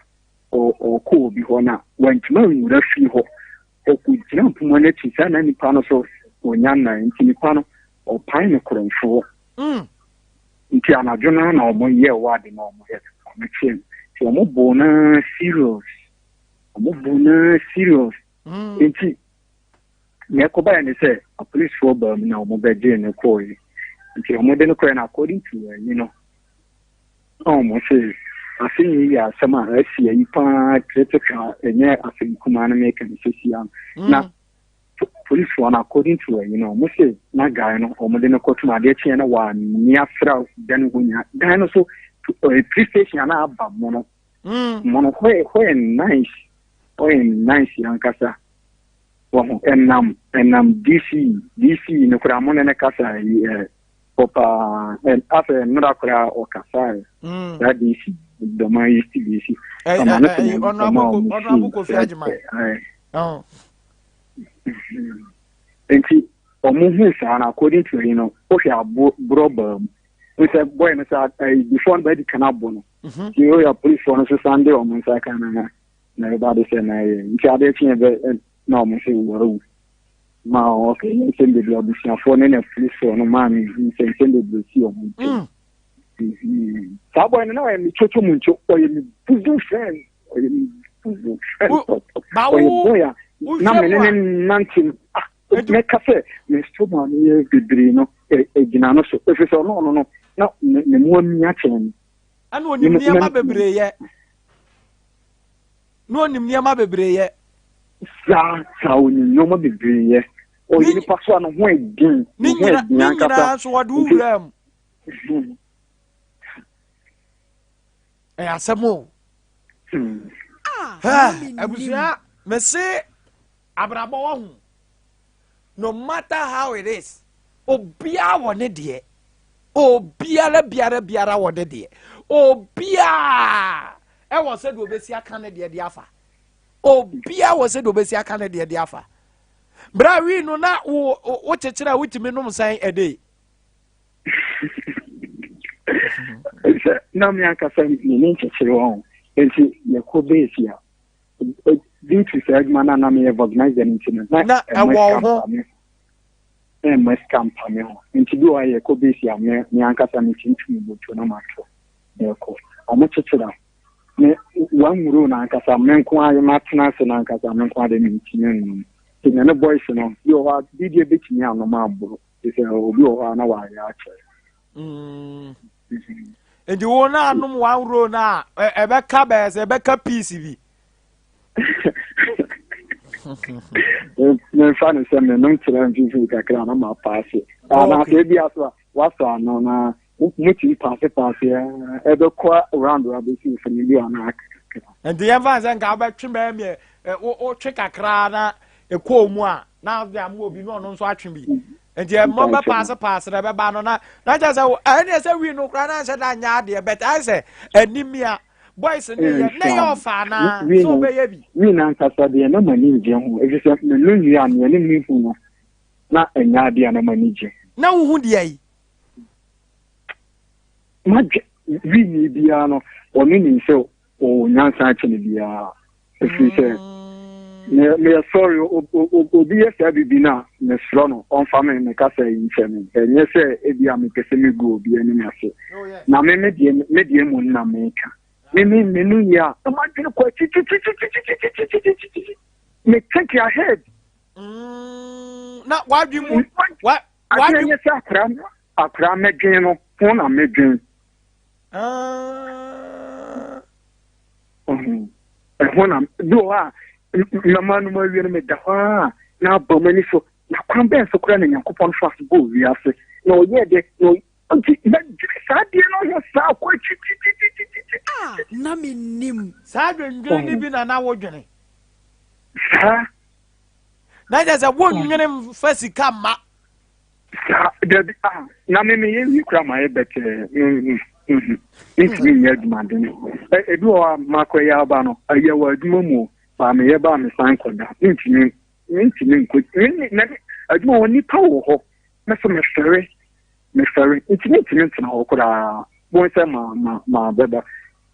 ɔkɔ obi hɔ na wantumi anwura fie hɔ, ɔkɔgyina mpoma no akyi saa na nipa no so ɔnya nnan nti nipa no ɔpae no korɔmfoɔ. Nti anadwo no na ɔmo yɛɛ wɔ ade na ɔmo yɛ ɔmo kyeɛ no. Nti ɔmo bɔɔ no serious, ɔmo bɔɔ no serious. Nti nea ɛkɔbaeɛ ne sɛ apolisifoɔ baa mu na wɔn bɛgyee no kɔɔe. Nti wɔn de no kɔɛ no according to ayi no na wɔn se asɛm yi yɛ asɛm a asi ayi paa critical, ɛnyɛ asɛm kumaa no meka no sɛsi ano. Na polisifoɔ no according to ayi no wɔn se na guy no wɔn de no kɔtum adeɛ kyeɛ na wɔamia fra dan hɔ nyinaa. Dan no so police station a na aba mono. Mono hɔ yɛ nice, hɔ yɛ nice ankasa. Wɔho ɛnam ɛnam DC DC no koraa mo ne ne kasa yi ɛ pɔpaa ɛ afɛ nnora koraa ɔkasa ɛ saa DC dɔma yi ti DC ɔma ne tena ɔma ɔmo fi ɛ nti ɔmo hu saa na according to yi no wohwɛ abo borɔ baa mu sɛ bɔyɛ no sɛ ɛyi before no bɛdi kan abo no nti oyɛ apolisifoɔ no so san de ɔmo nsa kan na na ɛba de sɛ na ɛyɛ nti adeɛ kyeɛ bɛ na ɔmo sɛ wɔawu ma ɔkɛ yɛ nsɛm bebree abusuafoɔ ne na apolisifoɔ no maa me nsɛnsɛm bebree si ɔmo nkyɛn. Saa bɔyɛ no na ɔyɛ me twotwo mu ntwo, ɔyɛ me bosom friend, ɔyɛ me bosom friend, ɔyɛ boy a na me ne ne nante no. Mɛka sɛ me stoma no yɛ bebree no ɛgyina no so ɛfiri sɛ ɔno ɔno no na ne mu amia kyɛn me. Ɛna onim nneɛma bebree yɛ. Na onim nneɛma bebree yɛ. Saa saa onim nneɛma bebree yɛ. Ɔyɛ nipa so a ne ho ɛden. Ne nyinaa nso wɔde wo wura mu. Ɛyɛ asɛm o. Abusua mese abrabɔ wɔ ho. No matter how it is, obiara wɔ ne deɛ. Obiara biara biara wɔ ne deɛ. Obiara ɛwɔ sɛ deɛ obesi aka ne deɛ de afa. Obiara wɔ sɛ deɛ obesi aka ne deɛ de afa. Berɛ a wii no na wo wo kyekyere a wotumi nom sɛn ɛde? Sɛ na me ankasa mene nkyekyere wɔn nti yɛkɔ base a due to saa adwuma no a na meyɛ vulcanizer no nti no na ɛwɔ ho na ɛma sika mpa me ho nti bi wɔ hɔ a yɛkɔ base a me me ankasa metintim moto na mato na ɛkɔ ɔmo kyekyere a me wanwuro no ankasa me nko ara matena ase no ankasa me nko ara de mentumi nnom nti me ne boys no bi wɔ hɔ a bi deɛ bɛtumi anom aboro te sɛ obi wɔ hɔ a na wayɛ akyɛ Nti wo na anom one roll no a ɛbɛka bɛyɛ sɛ ɛbɛka piece bi. Memfa no sɛ menom kyerɛ mfimfini kakra na mapaase. Anaasɛ ebi aso a wasɔ ano na motumi paase paase ɛbɛkɔ round abɛsi mfoni bi anaa kakra. Nti yɛmfa sɛ nka wobɛtwe bɛyɛ meɛ wotwe kakra na ɛkɔɔ mu a na wode ama obi na ɔno nso atwe bi. Nti ɛmmɔ bɛ paase paase na ɛbɛba no na na kyerɛ sɛ ɛne sɛ wii no koraa na nhyɛ da nyɛ adeɛ but ayɛ sɛ animia boys ne yɛ na yɛ ɔfa anaa sɛ ɔbɛyɛ bi. Wii no ankasa deɛ na m'ani ngye ho ɛfiri sɛ meno nwie a neɛ ne mehu no na ɛnyɛ adeɛ a na m'ani gye ho. Na wohu deɛ yi? Madwe wii biara no ɔno nim sɛ ɔwɔ nyansa akyɛne biara ɛfiri sɛ meyɛ sɔre obi yɛ saa biribi no a mesrɛ no ɔmfa me me kasa yi nkyɛ me ɛnyɛ sɛ ebi a mepɛ sɛ megu obi anim ase oh, na me me deɛ me deɛ mu nna meka me me me no yie a na madwene kɔ akyikyikyikyikyikyikyikyikyikyi me think ahead mm, na wadwe mu wa wadwe nyɛ sɛ akora akora mɛdwen no ho na mɛdwen ah. Ɛho na bi wɔ hɔ a mɛma no awie no meda hɔ a na aba m'ani so na kwan bɛn so koraa na Nyankopɔn fa so bɔɔ wiase na ɔyɛɛ dɛ na nti mɛdwene saa adeɛ no ho saa kɔ akyirikyirikyirikyiri. A na mennim. Saa dwendwene no bi na na wodwene. Saa. Na kyerɛ sɛ wonnwene mfa sika mma. Saa, dabi, ah, na me meyɛ wie koraa ma ayɛ bɛtɛɛ, mentumi nyɛ adwumaden. Ebi wɔ hɔ a makɔyɛ aba no, ɛyɛ wɔ adwuma mu o, baa meyɛ ba a mesan kɔda, mentumi, mentumi nkɔ, me, me, adwuma hɔ nnipa wɔ hɔ, me so mefɛre, mefɛre, nti mentumi ntena hɔ koraa, bohu sɛ ma, ma, ma bɛba.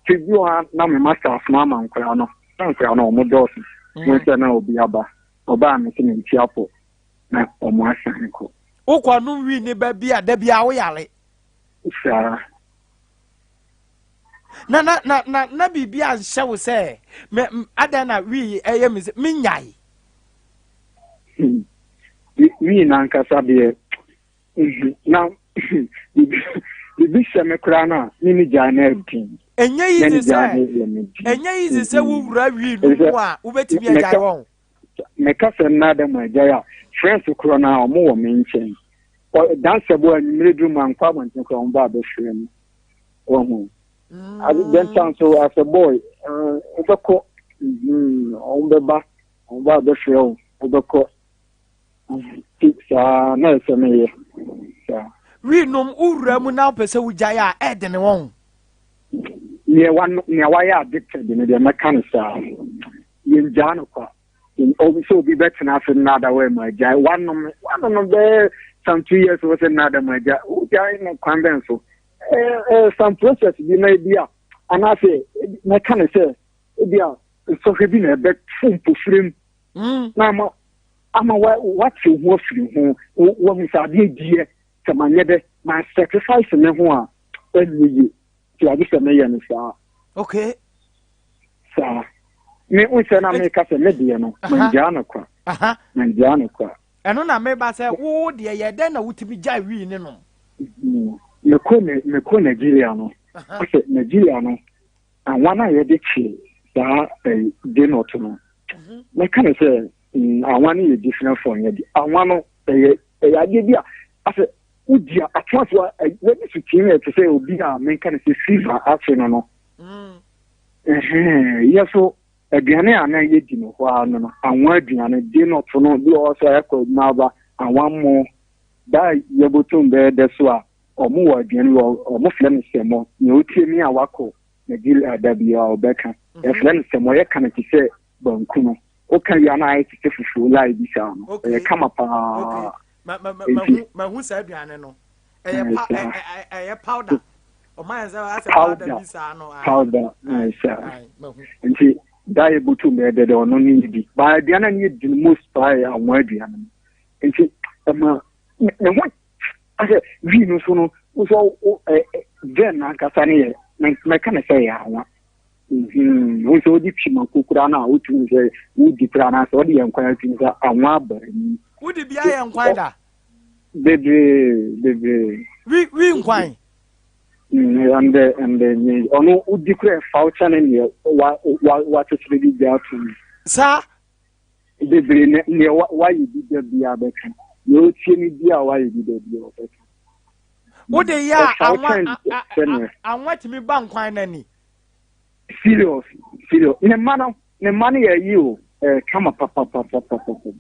Nti bi wɔ hɔ a na me master asoma ama nkoraa no, na nkoraa no wɔn dɔɔso, bohu sɛ na obi aba, ɔbaa me sɛ mentua pɔ. na wɔn asan kɔ. Wokɔ nom wii ne ba bi a da bi a woyare. Saa. Na na na na na biribi anhyɛ wo sɛ me adan na wii ɛyɛ me sɛ menyae. Hmm. Wii n'ankasa deɛ mhm, na biribi hyɛ me koraa no a me ne gyae no adin. Ɛnyɛ yizi sɛ ɛnyɛ yizi sɛ wowura wii no mu a wobɛtumi agyae wɔn. Meka sɛ nna da mu agyae a, friends korɔ no a ɔmo wɔ me nkyɛn. Dansa bo anwummere duru mankɔ abɔnten koraa ɔmo ba abɛfrɛ me. Wahu. Ade dɛnta nso as a boy, wobɛkɔ, ɔmo bɛba, ɔmo ba abɛfrɛ wo, wobɛkɔ. Nti saa na ɛsɛ meyɛ. Saa. Wii nom wowura mu na wopɛ sɛ wogyae a ɛdene wɔn. Nea wayɛ addicted no deɛ mɛka no saa. Yɛngyaa no kwa. Sɛ obi bɛtena ase nnaada wɔ ɛmu agyae wanom wanom no bɛyɛ some 2 years wɔ sɛ nnaada mu agya wogyae no kwan bɛn so ɛɛ some process bi na ebi a anaasɛ mɛka no sɛ ebi a nsɔhwɛ bi na ɛbɛfo mpofirim mm. na ama ama wate ho afiri ho wahu sɛ adeɛ diɛ sɛ manyɛ dɛ ma sacrifice me ho a ɛnyɛ yie nti agye sɛ meyɛ no saa. Okay. Saa. Me n sɛ na meka sɛ me deɛ no mangyaa no kwa. Mangyaa no kwa. Ɛno na meba sɛ wo deɛ yɛ dɛn na wotumi gyae wii ne nom? Mm-hmm. Mekɔ mekɔ Nigeria no. Sɛ Nigeria no anwa no a yɛde kye saa eh, denot no. Mhm. Mɛka no sɛ mm, anwa no yɛ different from yɛde anwa no ɛyɛ ɛyɛ adeɛ bi a asɛ wodi a atena so a w'ani so tee yɛ te sɛ obi a menka no sɛ fever akye no no mm. yɛ so aduane a na yɛdi no hɔ ara no no anwa aduane de no to no bi wɔ hɔ sɛ ɛkɔ adwuma aba anwa mmo da yɛbɔtum bɛyɛ dɛ so a ɔmo wɔ aduane wɔ ɔmo frɛ no sɛmɔ nea otie mi a wakɔ Nigeria da bi a ɔbɛka mhm. yɛfrɛ no sɛmɔ yɛka no te sɛ banku no. Woka wie a na ayɛ te sɛ fufuo lai bi saa no. Ɛyɛ kama paa. Nti mahu saa aduane no. Ɛyɛ pa ɛyɛ powder. Ɔma yɛn sɛ asɛ powder bi saa no. Powder saa. Nti da yɛ butu mbɛ dɛdɛ ɔno ne yɛ bi. Ba aduane no yɛ di no most paa yɛ anwa aduane no. Nti ɛma ne ho asɛ wii no so no wosɔ wo ɛ dɛn n'ankasa no yɛ mɛka ne sɛ yɛ anwa. Wo sɛ wode twi mako koraa no a wotumi sɛ wodi koraa no sɛ wode yɛ nkwan atumi sɛ anwa aba ani. Wode bi ayɛ nkwan da? Bebree bebree. Wi wi nkwan? Ɛndɛ ɛndɛ nye ɔno wodi koraa ɛfa wo kyɛne neɛ wa wa wakyekyere bi gya ato mu. Saa? Bebree ne neɛ wayɛ bi da biara bɛka neɛ otie no bi a wayɛ bi da biara ɔbɛka. Wode yɛ a anwa anwa tumi ba nkwan n'ani. Serious serious ne mma no ne mma no yɛ ayi o ɛɛ kama papapapapapa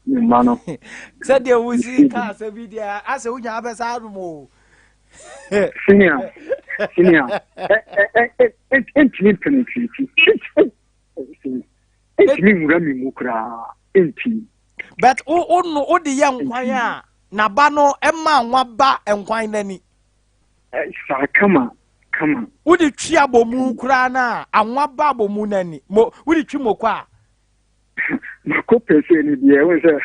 ne mma no. Sɛdeɛ wosi ka asɛm bi deɛ asɛ wonya abɛsa anom o. Senior senior ɛ ɛ ɛ ɛ ntumi penetrate ntumi nwura mi mu koraa ntumi. But wo wo no wo de yɛ nkwan a n'aba no ɛma nwa ba nkwan n'ani. Saa kama kama. Wo de twi abomu koraa na anwa ba abomu n'ani mo wo de twi moko a. Mako pɛsɛ ni deɛ ɛwɔ sɛ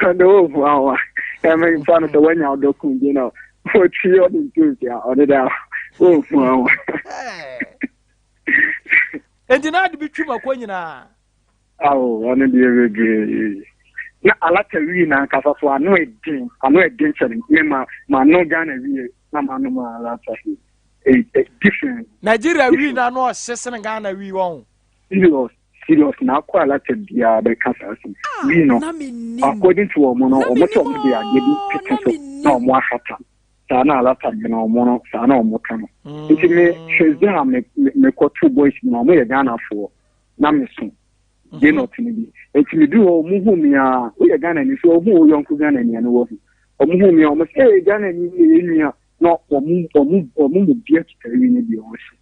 ɔde wo ho awa ɛmɛ nfa no sɛ wanya ɔdɔ kun bi na ɔtwi ɔde ntosi a ɔde da wo ho awa. Enti na ade bi twi mako nyinaa. Awo, ɔno deɛ bebree. Na alata wii na ankasa so ano ɛden, ano ɛden kyɛn me ma ma no Ghana wie na ma no ma alata. E, e, different. Nigeria wii na ano ɔhye sene Ghana wii wɔn. Serious, serious na akɔ alata biara bɛka saa asɛm. Ah, wii no, according to wɔn no, wɔn sɛ wɔn de adeɛ bi pete so na wɔn ahata. Saa na alata deɛ no wɔn no, saa na wɔn ka no. Nti me hwɛ dze a me me kɔto boys mu na wɔn yɛ Ghanafoɔ. Na me so Jaynot no bi. Enti me duru hɔ ɔmo hu me a, woyɛ Ghana ni so ɔhu wo yɔnko Ghana ni a na wahu. Ɔmo hu me a ɔmo sɛ ee Ghana ni yɛ yɛn nua na ɔmo ɔmo ɔmo mu bia kita wi no bi ɔmo se.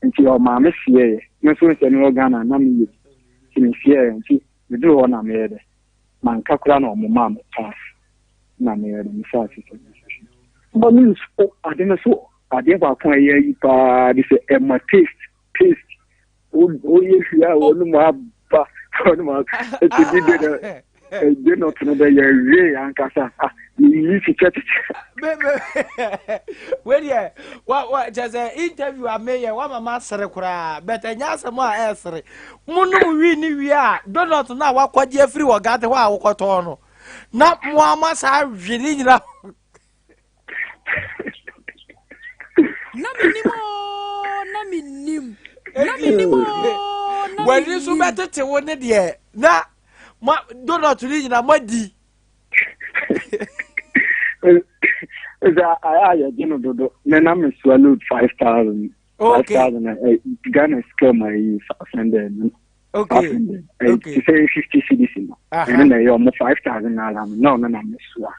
Nti ɔmaa me seɛɛ. Me nso nsɛ me wɔ Ghana na me yɛ bi. Nti me seɛɛ nti me duru hɔ na me yɛ dɛ. Manka koraa na ɔmo maa me pass na me yɛ dɛ me hyɛ ase sɛ me hwehwɛ. Ɔmo nso ade no so adeɛ baako a ɛyɛ ayi paa de sɛ ɛma taste taste woyɛ hwie a wɔn mu aba wɔn mu aba eti bi de no ɛgye no tene dɛ yɛ wie ankasa ah yiyi kyekyɛ kyekyɛ. wei deɛ wa wa kyɛ sɛ interview a meyɛ wama ma sere koraa but ɛnyɛ asɛm a ɛsere mo nom wi ne wie a donut no a wakɔgye afiri wɔ gate hɔ a wokɔtɔn no na mo ama saa hwe ne nyina Na menim oo, na menim. Na menim oo, na w'ani so bɛtete wo ne deɛ na ma donut ne nyina moadi. Sɛ ayɛ a yɛgye no dodo me na mesoa load 5000 5000 Ghana sika ma ɛyi 500 no. Okay. 500 te sɛ 50 cedis no ɛno na ɛyɛ ɔmo 5000 naira no na ɔno na mesoa.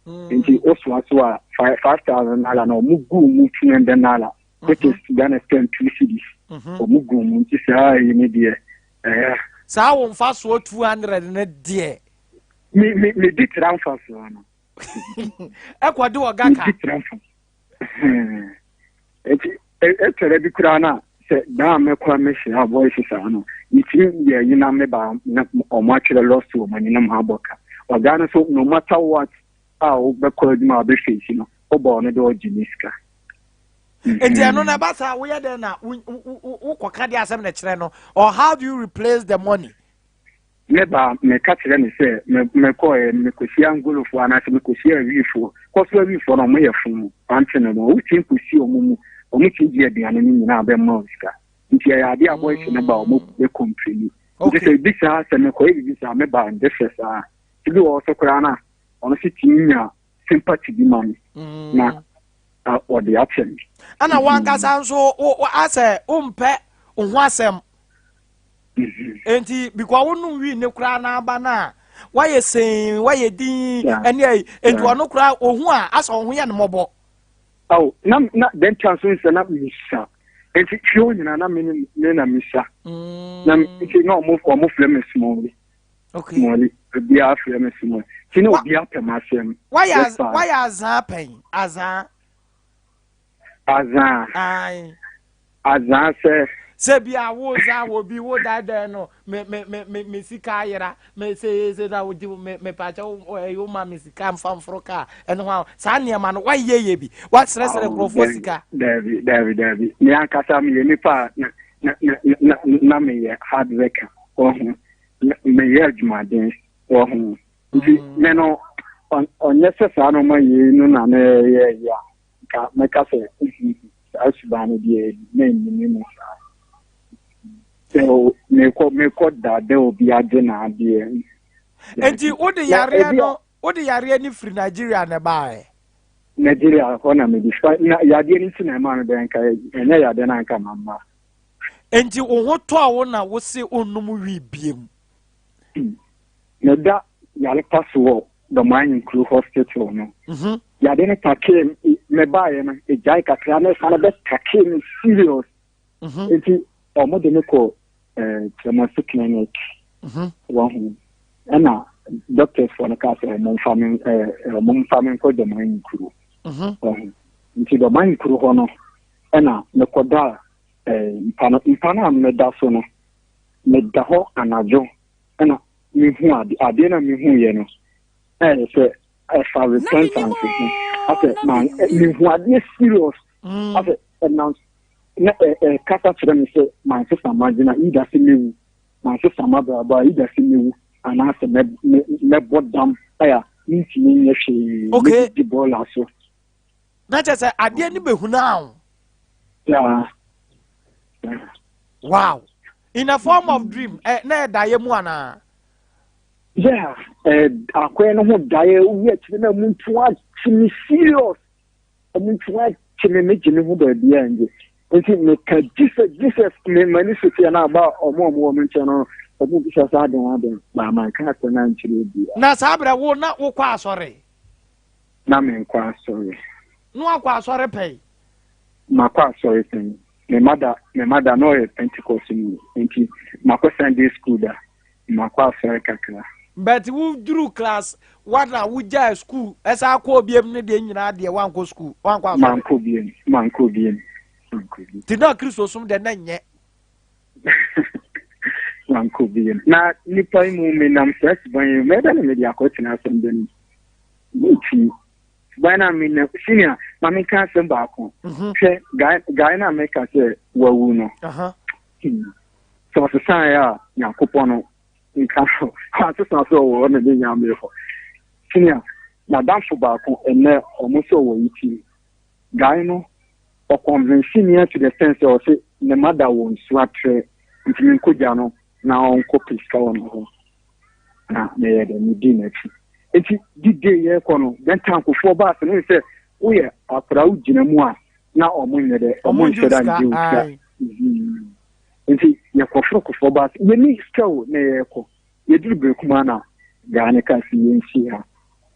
Nti wosoa so a 5000 naira na ɔmo gu mu 200 naira which is Ghana sika 2 cedis. Ɔmo gu mu nti saa yi ne deɛ ɛyɛ. Saa wo mfasoɔ 200 ne deɛ. Me me me di tra mfasoɔ no. Ɛkɔ de wɔ gaka. Me di tra mfasoɔ. Nti ɛtɛrɛ bi koraa na sɛ daa mɛkɔ mɛhyia voice saa no metumi yɛ yi na meba na ɔmo atwerɛ lost wɔ m'ani na mo abɔ ka ɔgaa no so no matter what a wobɛkɔ adwuma a wobɛfeesi no wobɔ ɔno de ɔgye ne sika. Nti ɛno na ɛba saa woyɛ dɛn na wokɔka de asɛm na kyerɛ no or how do you replace the money? Me ba, meka kyerɛ no sɛ, me, mekɔɛ, mekɔhyia Angolofoɔ anaasɛ mekɔhyia Awifoɔ. Kɔ so Awifoɔ no, wɔyɛ fo, wante no no, wotumi kɔsi wɔn mu, wɔtumi gye aduane no nyinaa bɛma wo sika. Nti ɛyɛ adeɛ a boys no ba wɔn bɛ kɔmpleni. Nti sɛ ebi saa, sɛ mekɔyɛ biribi saa, me ba nde fɛ saa. Ebi wɔ hɔ so koraa no a, ɔno nso tumi nya sympathy bi ma me na ɔde akyɛ me. Ɛna wankasa nso, asɛ wompɛ wo ho asɛm. Enti because wonom wii ne koraa n'aba no a wayɛ sɛn wayɛ din ɛne ayi enti ɔno koraa ohu a asɛ ɔho yɛ no mmɔbɔ. Awo na na dɛn tan so nsɛ na misa. Nti fie hɔ nyinaa na me ne me na misa. Na nti na ɔmo ɔmo frɛ me small. Okay. Small. Obiara frɛ me small. Nti na obiara pɛ m'asɛm. Wayɛ wayɛ azaa pɛn azaa. Azaa. Ae. Azaa sɛ. Sɛ bi a wo za wɔ bi wo daadaa no me me me me me sika ayera me se se na wo di me me paakyɛ wo ɛyi wo ma me sika nfa nforo kaa ɛno ho a saa nneɛma no wayɛ yɛ bi wasrɛsrɛ nkurɔfoɔ sika. Daabi daabi daabi me ankasa meyɛ nipa a na na na na na meyɛ hard worker ɔho meyɛ adwumaden ɔho nti mm. me no ɔnyɛ sɛ saa nneɛma yei no na meyɛ yɛ a nka mɛka sɛ saa suban no deɛ na ɛnni me mu saa. Sɛ mekɔ mekɔ dada obi agye n'adeɛ. Nti wode yareɛ no wode yareɛ no firi Nigeria na ɛbaeɛ? Nigeria hɔ na mede fa na yadeɛ no nti na ɛmaa me bɛn nka ɛnyɛ yadeɛ no anka mamma. Nti wo ho tɔɔ wo na wose wonnom wii biem? Hmm. Meda yare pa so wɔ Dɔmaa Nkuru hospital no. Mhm. Yade no takee me, mebaeɛ no, ɛgyae kakra na ɛsan bɛtakee me serious. Mhm. Nti wɔn de me kɔ eh, Kyerɛmase clinic. Mhm. Wahu. Ɛna doctors foɔ no kaa sɛ wɔn mfa me eh, wɔn mfa me nkɔ Dɔmaa Nkuru. Wahu. Nti Dɔmaa Nkuru hɔ no, ɛna mekɔda eh, mpa no mpa no a meda so no, meda hɔ anadwo ɛna mehu ade adeɛ na mehu yɛ no ɛyɛ sɛ ɛfa repentance ho asɛ ma mehu adeɛ serious mm. asɛ ɛnam na ɛkasa kyerɛ me sɛ mansesa m'adwene a ida sɛ mewu mansesa m'abrabɔ a ida sɛ mewu anaasɛ mɛbɔ dam ɛyɛ mentumi nyɛ hwee mɛdidi bɔɔla so na kyerɛ sɛ adeɛ no bɛhunaa wo yeah. Wow. In a form of dream. Eh, na ɛdaeɛ mu anaa? Yeah, eh, akɔyɛ no ho daeɛ wowi akyire na mu nto akye me serious. Mu nto akye me megye me ho baabi a ngye. Nti meka Jesus Jesus me m'ani so teɛ na aba ɔmo ɔmo wɔ me nkyɛn no ɔmo bisa sɛ adɛn adɛn baa manka asɛm no ankyerɛ obiara. Na saa berɛ wo na wokɔ asɔre? Na menkɔ asɔre. Na wakɔ asɔre pɛn? Makɔ asɔre pɛn. Me mother, me mother na ɔyɛ Pentecost ni, nti makɔ Sunday school da, makɔ asɔre kakra. But wo duru class one a wo gyae school ɛsan kɔɔ biem ne deɛ nyinaa deɛ wankɔ school, wankɔ asɔre. Mankɔ biem, mankɔ biem, mankɔ biem. Ti na Kristo som deɛ na nyɛ. Mankɔ biem. Na nipa yi mu menam saa suban yi mu, mɛda na mede akɔtena asɛm bɛ no mu. Mentumi. Suban no a menya senior ma menka asɛm baako mhm. hwɛ guy no a meka sɛ wawu no hmm. sɛ ɔsesaeɛ a nyankopɔn no nka so asesa sɛ ɔwɔ hɔ na ne nyame hɔ senior nadamfo baako ɛnɛ ɔmo sɛ ɔwɔ yi ti guy no ɔconvince me to the sense sɛ ɔse ne mada wɔ nsuo atrɛ nti menkɔgya no na ɔnkɔ pɛ sika wɔ ne hɔ na meyɛ dɛ medii n'akyi nti di day yɛkɔ no bɛntankofoɔ baa sɛ ne sɛ woyɛ akwadaa wogyina mu a na ɔmo nyɛ dɛ ɔmo nhyɛ da ngye wo sika mhm. nti yɛkɔforo kofoɔ baa sɛ yɛni sika o na yɛkɔ yɛduru bere kuma na gaa ne kaa sɛ yɛnsi ha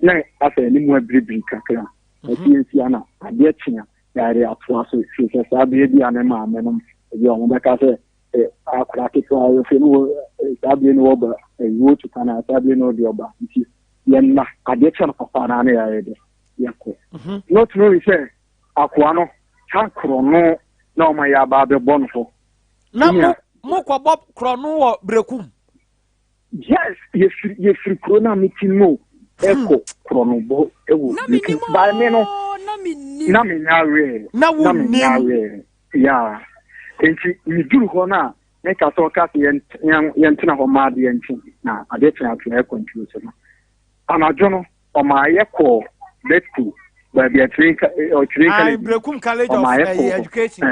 na asɛ ne mu abiribiri kakra mhm. ɛsɛ yɛnsi ha na adeɛ kyea yɛade atoa so firi sɛ saa berɛ bi a ne maame nom ebi a ɔmo bɛka sɛ akwadaa ketewa afei no wɔ saa bere no wɔba ɛyi tu kwan a saa bere no ɔde ɔba nti yɛn nna adeɛ kyɛ no papa naa ne yɛayɛ dɛ yɛkɔ mhm. not knowing sɛ akoa no saa korɔ no na ɔma yɛ aba abɛbɔ no hɔ na mo mokɔbɔ korɔ no wɔ berekum Yes, yɛfiri yɛfiri kuro no a mete mu ɛkɔ korɔnobɔ ɛwɔ Berekum. By me no, na menya awerɛ. Na na menya awerɛ. Yeah. Nti meduru hɔ no a meka sɛ ɔka sɛ yɛntena hɔ ma adeɛ nkye na adeɛ kye ato ɛkɔ ntuo so no. Anadwo no, ɔmaa yɛkɔɔ Betco baabi a Training College. Berekum College of Education.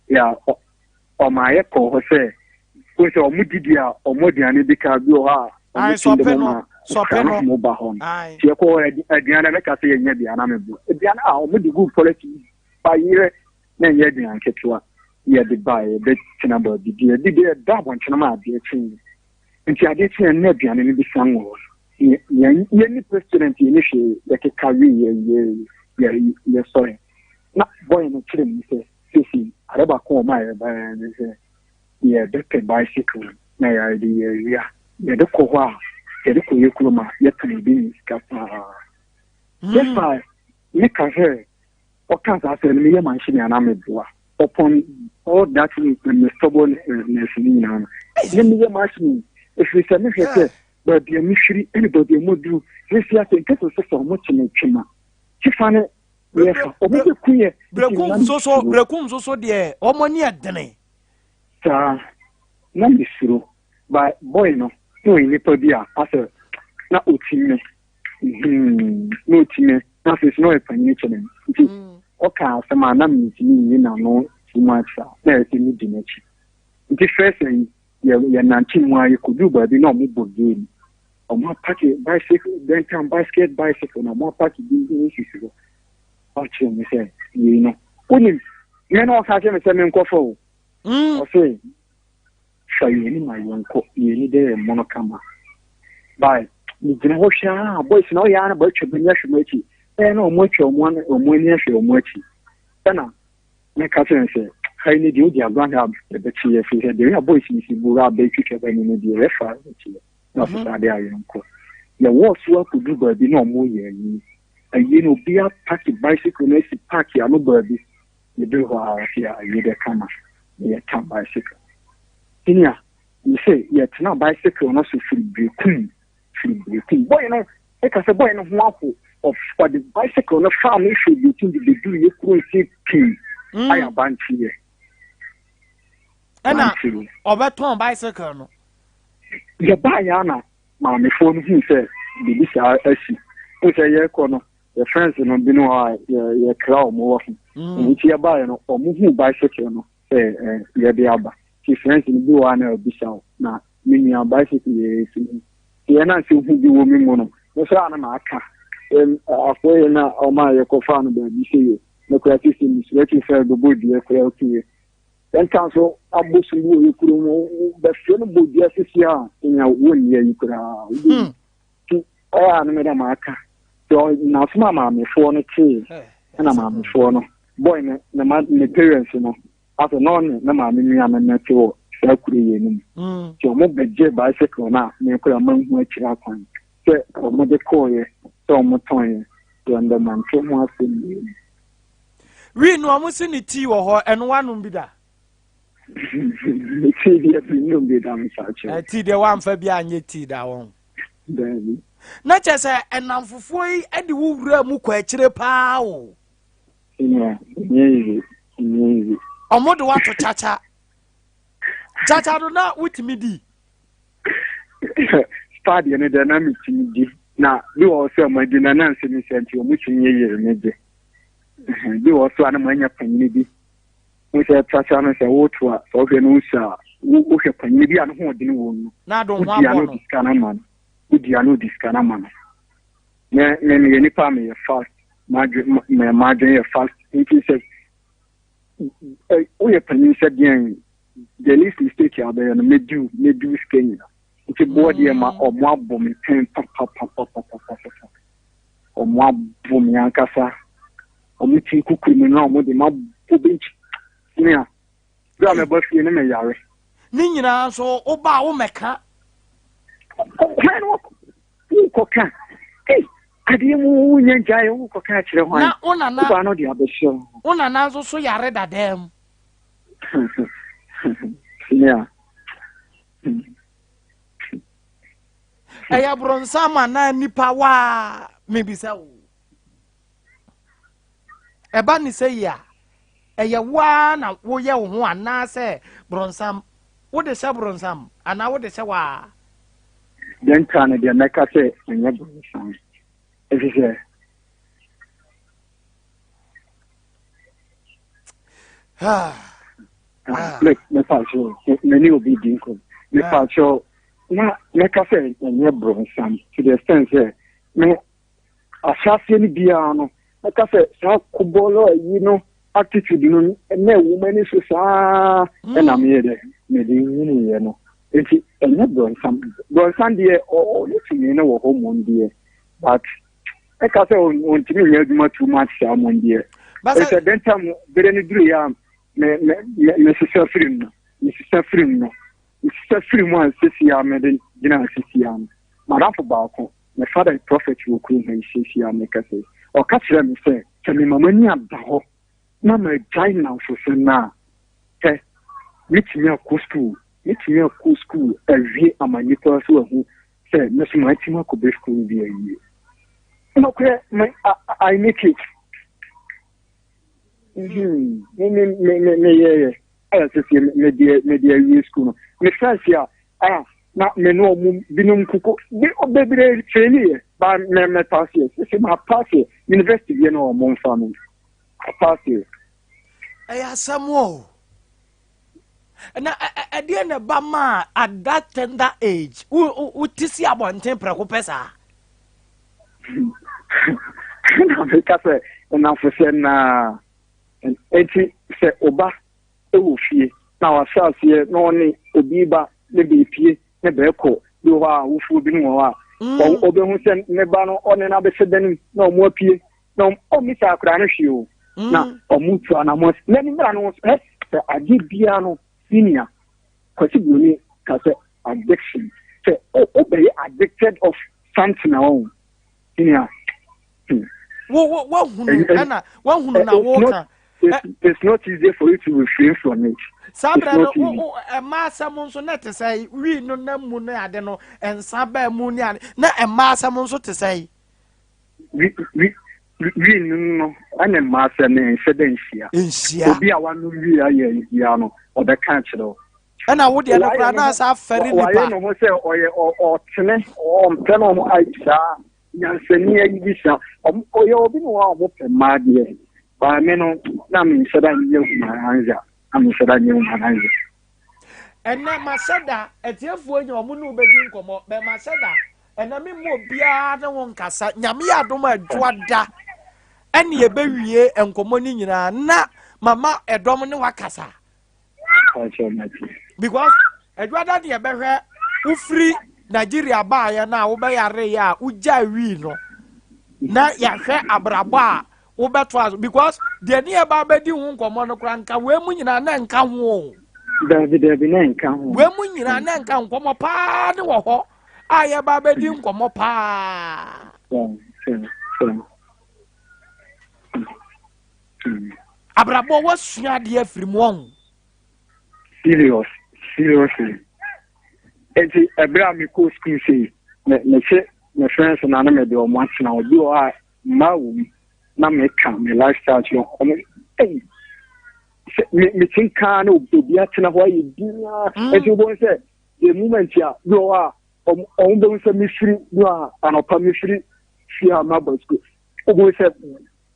Yeah, Ɔmaa yɛkɔɔ hɔ sɛ, wohu sɛ wɔn didi a wɔn aduane bi ka bi wɔ hɔ a wɔn ti de ma sika no wɔn ba hɔ no. Ti yɛkɔ hɔ aduane a mɛka sɛ yɛnyɛ bi anaa mɛbo aduane a wɔn de gu pɔlɛtin ba yerɛ na ɛnyɛ aduane ketewa yɛde ba yɛbɛtena baabi deɛ yɛde deɛ ɛda abɔntene ma adeɛ kye nti adeɛ kye yɛn na aduane no bi san wɔ hɔ yɛn yɛn ni president yɛn ni hwee yɛkeka wie yɛ yɛ yɛ yɛsɔre na bɔyɛ no kyerɛ mu sɛ sisi. Ade baako a ɔma yɛbaeɛ ne sɛ yɛbɛpɛ bicycle na yɛde yɛawia. Yɛde kɔ hɔ a, yɛde kɔ yɛ kurom a, yɛtɔn ebi nya sika paa. Just by meka sɛ ɔka saa asɛm no, meyɛ manhyɛ me anaa meboa. Upon all that me stubbornness ne nyinaa no, ne meyɛ manhyɛ me ɛfiri sɛ mehwɛ sɛ baabi a mefiri ne baabi a maduru sɛsi asɛ nkɛsɛ sɛ sɛ ɔmo kye me twema kyefa ne yɛfa ɔmo bɛku yɛ. Brekum nso so, brekum nso so deɛ ɔmo ani ɛdene. Saa na mesuro by boy no na ɔyɛ nipa bi a asɛ na ɔti me na ɔti me na afei so na ɔyɛ panyini kyɛ me nti ɔka asɛm a na mentumi nyi n'ano too much a na ɛyɛ sɛ medi n'akyi. Nti first ayi yɛ yɛnante mu a yɛkɔduu baabi na ɔmo bɔ game, ɔmo apake bicycle dɛntam bicycle bicycle na ɔmo apake bi bi sisi hɔ. Ɔkyerɛ me sɛ yei no wonim me na ɔka kyerɛ me sɛ menkɔfa o. Ɔse fa yɛn ani ma yɛnkɔ, yɛn ani dɛ yɛ mmono kama. By megyina hɔ hwɛ a boys na ɔyɛ a na bɛatwa m'ani ahwɛ m'akyi, ɛyɛ na ɔmo atwa ɔmo ani ahwɛ ɔmo akyi. Ɛna meka kyerɛ no sɛ ha yi ne deɛ wodi agorɔ ahwɛ a ɛbɛkye yɛ firi sɛ deɛ a boys yi si buru a bɛtwitwa bɛni no deɛ ɛfa ɛbɛkye yɛ. Na ɔse saa deɛ a yɛnkɔ. Yɛwɔɔ so akɔduru baabi na ɔmo yɛ ayie. Ayie no obi apaki bicycle no asi park ano baabi. Yɛduru hɔ a ɔse ayie dɛ kama na yɛta bicycle. Senior, mese yɛtena bicycle no so firi Berekum, firi Berekum. Boy no, meka sɛ boy no ho aho, ɔde bicycle no faa me firi Berekum de bɛduru yɛ kuro nsi pii ayɛ abanteɛ. Ɛna ɔbɛtɔn bicycle no. Yɛbaa yɛ ana maamefoɔ no huu sɛ biribi saa asi. Wohu sɛ yɛrekɔ no, yɛ friends no binom wɔ hɔ a yɛkra wɔn wɔ ho. Nti yɛbaeɛ no, wɔn huu bicycle no sɛ yɛde aba. Nti friends no bi wɔ hɔ a na ɔbisa wo, na me nua bicycle yɛ ɛsi mu. Nti yɛn a sɛ hu bi wɔ me mu no, me sɛ ana maaka. Afei yɛ na ɔma yɛkɔfaa no baabi sɛ yɛ. Me kora sisi mesrɛ ti sɛ bɛbɔ dua kora okue. Yɛnka nso abosom bi wɔ yɛ kurom, bɛfrɛ no bɔ dua sisi a, nya wonni ayi koraa. Nti ɔyɛ a no meda maaka. Nasom a maamefoɔ no tee, ɛna maamefoɔ no, boy no, ne ma ne parents no, afei na ɔne ne maame nua no na te wɔ saa kuro yɛ no mu. Nti ɔmo bɛgye bicycle no a me koraa manhu akyiri akwan sɛ ɔmo de kɔɔyɛ, sɛ ɔmo tɔnyɛ, deɛ ndɛ mante ho asɛm bio. Wii no ɔmo se ne tii wɔ hɔ, ɛno wanom bi da? Me tii deɛ mennom bi da, mepa kyɛw. Tii deɛ wamfa bi anyɛ tii da wɔn? Daabi. Na kyerɛ sɛ ɛnamfofoɔ yi de wo wura mu kɔ akyire paa o. Senior, ɛnyɛ easy, ɛnyɛ easy. Ɔmo de wato kyakya. Kyakya no na wotumi di? Spa deɛ no deɛ na metumi di. Na bi wɔ hɔ sɛ ɔmo adi na na nsɛm sɛ nti ɔmo tumi yɛ yere me gye. Bi wɔ hɔ so a na mo anya panyini bi. Wo sɛ kyakya no sɛ woto a sɛ wohwɛ no wosu a wohwɛ panyini bi a ne ho ɔdene wɔ mu. Na ado ho abɔ no. Wodi sika no ama no. Wodi ano di sika no ama no. Me me meyɛ nipa a meyɛ fast. M'adwene m'adwene yɛ fast. Nti sɛ woyɛ panyin sɛ deɛn the least mistake a wobɛyɛ no mɛdiw mɛdiw sika nyina. Nti boɔ deɛ ma ɔmo abɔ me pɛn papapapapapapa. Ɔmo abo me ankasa. Ɔmo ti kukuru me na ɔmo de ma bɔ bench. Nea bere a mɛba fie no meyare. Ne nyinaa nso woba a womɛka. Hwan na wokɔka? Ei, adeɛ mu wonya ngyaeɛ wokɔka akyerɛ hwan? Na wo nana wobaa no de abɛhyɛ wo. Wo nana nso so yare dadaa mu. Senior. Ɛyɛ boronsam anaa nipa waa mebisa wo. Ɛba ne sɛ yi a, ɛyɛ wo ara na woyɛ wo ho anaasɛ boronsam? Wode hyɛ boronsam anaa wode hyɛ waa? Deɛ nka no deɛ mɛka sɛ ɛnyɛ boronsam, ɛfiri sɛ mepa kyɛw, me ne obi di nkɔm, mepa kyɛw, na mɛka sɛ ɛnyɛ boronsam to the extent sɛ me ahyɛaseɛ no biara no mɛka sɛ saa kobɔlɔ ayi no attitude no na ɛwɔ m'ani so saa ɛna meyɛ dɛ mede nyiniiɛ no. Nti ɛnyɛ borɔnsam. Borɔnsam deɛ ɔne tumi no wɔ hɔ mmom deɛ, but ɛka sɛ ɔntumi nyɛ adwuma too much saa mmom deɛ. Ɛsɛ dɛn tam bere no duruiɛ a. Me me me mesesa firi mu no, mesesa firi mu no, mesesa firi mu a sisi a mede gyina sisi a no. Madamfo baako, me father yɛ prophet wɔ kurom ha yi sisi a meka sɛ, ɔka kyerɛ me sɛ sɛ mema m'ani ada hɔ na magyae nnamfosɛm no a, hwɛ, mɛtumi akɔ sukuu, mɛtumi akɔ sukuu awie ama nnipa nso ahu sɛ me nso matumi akɔ bɛ sukuu no bi awie. Nokorɛ, me, I, I make it. Mm-hmm. Me, me, me, me, me, yeah, yeah. Ayɛ sɛ sɛ me deɛ me deɛ awie sukuu no. Me friends a, ah, na me ne ɔmo binom koko, bi bebree fɛli yɛ, ba me me pass yɛ. Sɛ ma pass yɛ, university bi na ɔmo nfa me. Pass yɛ. Ɛyɛ asɛm o. Na ɛdeɛ na ɛba maa at that tender age, wo wo ti si abɔnten prɛko pɛ saa. Na meka sɛ nnamfo sɛ naa enti sɛ ɔba wɔ fie na wahyɛ aseɛ na ɔne obi ba ne bɛpie ne bɛkɔ bi wɔ hɔ a awofoɔ binom wɔ hɔ a ɔbɛhu sɛ ne ba no ɔne no abɛhyɛ dan mu na ɔmo apue na ɔmmisa akwadaa no hwee o na ɔmo tu anamɔ na ne mmara no ɛ sɛ ade biara no senior Kwasi Broni ka sɛ addiction sɛ wobɛyɛ addicted of something a ɔho senior. Wo wo wahunu ɛna wahunu na woka. It's not easy for you to refrain from it. Saa berɛ no wo wo ɛma asɛm nso na ɛte sɛ wii no nam mu ne ade no nsa baa mu ne ade na ɛma asɛm nso te sɛ. Wi wi wii no no ɛne mmaa asɛm no nhyɛ dɛ nhyia. Nhyia. Obi a wanom wii ayɛ nhyia no ɔbɛka akyerɛ wo. Ɛna wo deɛ no koraa na asa afɛre nipa. Wayɛ ne ho sɛ ɔyɛ ɔtene ɔmpɛ no ɔmo ayi saa. Nyansani ayi bi sa. Ɔyɛ obi ne hɔ a ɔmo pɛ mmaa deɛ. Baa me no na me nhyɛ da nyɛ humanizer. Na me nhyɛ da nyɛ humanizer. Ɛnɛ mahyɛ da atiefoɔ nya ɔmo ne wo bɛdi nkɔmmɔ bɛ mahyɛ da ɛnɛ me mmɔ obiara ne wo nkasa nyame yɛ adom a adwoa da ɛne yɛbɛwie nkɔmmɔ no nyinaa na mama ɛdɔm ne wakasa. Because adwada deɛ bɛhwɛ wofiri Nigeria baayɛ no a wobɛyareeɛ a wogyaa wii no na yɛahwɛ abrabɔ a wobɛtoa so because deɛ ne yɛba bɛdi ho nkɔmmɔ no koraa nka wei mu nyinaa na nka ho o. Dabi dabi na nka ho. Wei mu nyinaa na nka nkɔmmɔ paa ne wɔ hɔ a yɛba bɛdi nkɔmmɔ paa. Abrabɔ wasua adeɛ afiri mu ɔho. Serious seriously. Eti ɛberɛ a mekɔɔ sukuu sei me mekye me friends na ne mede ɔmo atena hɔ bi wɔ hɔ a mmaa wɔ mu na meka me lifestyle kyerɛ ɔmo ɛyi sɛ me mekye nkaa na obi atena hɔ ayɛ biaa mm. eti wobɛhu sɛ the moment a bi wɔ hɔ a ɔmo ɔmo bɛhu sɛ mefiri bi wɔ a anɔpa mefiri fie a maba sukuu wobɛhu sɛ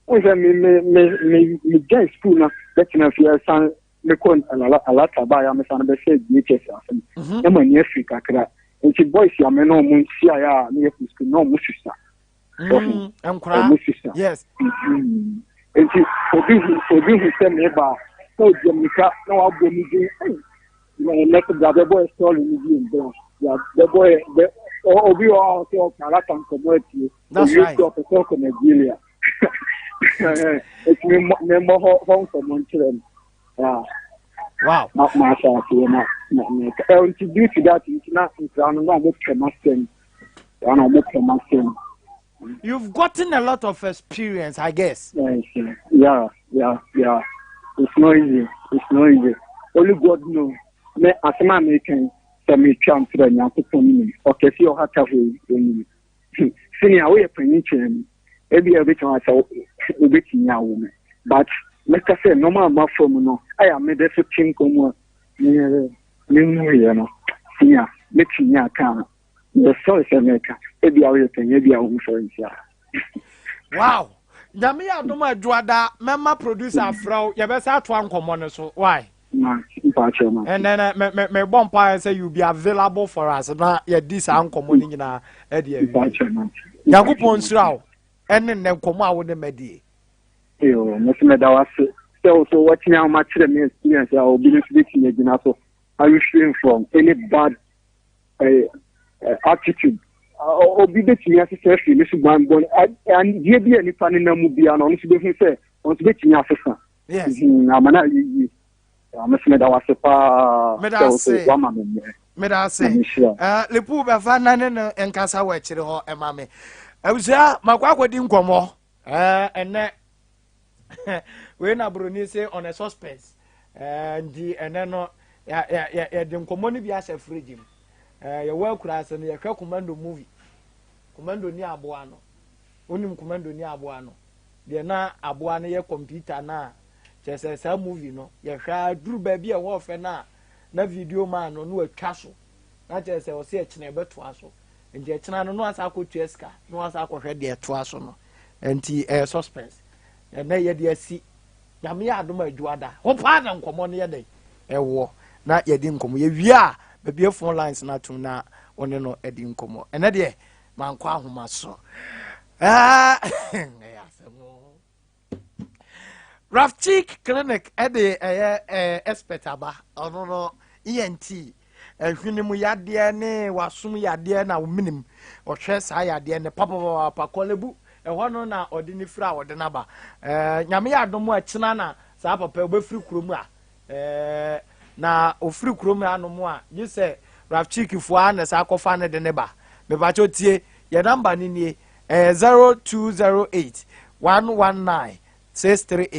Wohu sɛ me me me me megyae sukuu na bɛtena fie san mekɔ alata baeɛ a mesan bɛhyɛ JHS ase no mhm. na m'ani afiri kakra nti boys a me ne ɔmo nhyiaeɛ a ne yɛkɔ sukuu na ɔmo sisa mm, ɔmo sisa mm-hmm. nti obi hu obi hu sɛ meba a na ɔdi mmirika na wabɔ me din ɛyi na ɛnɛ so bra bɛbɔ yɛ sɔɔre no bi mbra bra bɛbɔ yɛ bɛ obi wɔ hɔ a ɔsɛ ɔpɛ alata nkɔmɔ atie That's right. Owie ɔpɛ sɛ ɔkɔ Nigeria. Eti me mmɔ hɔ hɔ nkɔmɔ nkyerɛ no. Yeah. Wow. Na ma ahyɛ aseɛ na na na ɛ nti due to that nti na nkira no na ɔmo pɛ m'asɛm. Na ɔmo pɛ m'asɛm. You've gotten a lot of experience, I guess. Yes, yeah, yeah, yeah. It's not easy. It's not easy. Only God knows. Me asɛm a meka yi sɛ metwa ntorɔ Nyankopɔn nim. Ɔkɛse ɔhata hɔ yi ɔnim. Senior, woyɛ panyin kyɛn me. Ebia ebetumi ayɛ sɛ wobetumi awo me. But mɛka sɛ nneɛma a mafa mu no, ayɛ a mede so te nkwa mu a meyɛ menwuiɛ no, senior, mɛtumi aka a, meyɛ sorry sɛ mɛka. Ebia woyɛ panyin, ebia wo ho sɔre ntia. Wow! Nyame yɛ adom a Adwoada mɛma producer afrɛ wo, yɛbɛsa atoa nkɔmmɔ no so. Why? And then mebɔ mpaeɛ sɛ you be available for us na yɛdi saa nkɔmmɔ no nyinaa ɛde awie. Nyankopɔn nhyira wo ɛne nnɛ nkɔmmɔ a wo ne madie. Mese meda wo ase sɛ wo so watumi ahoma kyerɛ me experience a obi no nso bɛtumi agyina so I refrain from any bad uh, uh, attitude. Obi bɛtumi asesa afiri ne suban bɔne adeɛ bi a nipa no nam mu biara no ɔno nso bɛhu sɛ ɔno nso bɛtumi asesa. Yes. Ama no ayɛ yie. Mese meda wo ase paa Meda sɛ wo so ase. woama me mmerɛ. Meda ase. Na mehyira. Lipu bɛfa na ne no nkasa wɔ akyire hɔ ɛma me. Abusua, makɔ akɔdi nkɔmmɔ. Ɛnɛ wei na buroni se on a suspense. Nti ɛnɛ no yɛde nkɔmmɔ no bi ahyɛ fridge mu. Yɛwɔ akura ase no, yɛhwɛ Commando movie. Commando ni aboa no. Wonim Commando ni aboa no? Deɛ na aboa no yɛ kɔmputa no a, kyerɛ sɛ saa movie no yɛhwɛ a duru baabi a ɛhɔ ɔfɛ no a, na video man no na watwa so, na kyerɛ sɛ ɔsɛ ɛkyena ɛbɛtoa so. Nti ɛkyena no na wasa akɔtua sika na wasa akɔhwɛ deɛ ɛtoa so no. Nti ɛyɛ suspense. Ɛnɛ yɛde asi. Nyame yɛ adom a, adwuada hɔ paa na nkɔmmɔ no yɛ dɛn ɛwɔ na yɛde nkɔmmɔ. Yɛwie a, baabi phone lines no atom na wɔne no adi nkɔmmɔ. Ɛnɛ deɛ mankɔ ahoma so. Ɛyɛ asɛm o. Rafchik Clinic ɛde ɛyɛ expert aba. Ɔno no ENT, ɛhwene mu yadeɛ ne wasom yadeɛ na ominim ɔhwɛ saa yadeɛ ne papapapa. Kɔlebu ɛhɔ no na ɔde ne firi a ɔde n'aba. Nyame yɛ adom a, ɛkyena na saa papa yi ɔbɛfiri kurom a na ofiri kurom anom a, gye sɛ Rafchik foɔ a na saa akɔfa ne de ne ba. Mepakyɛw tie, yɛ number ne nie, ɛyɛ 0208 119 638.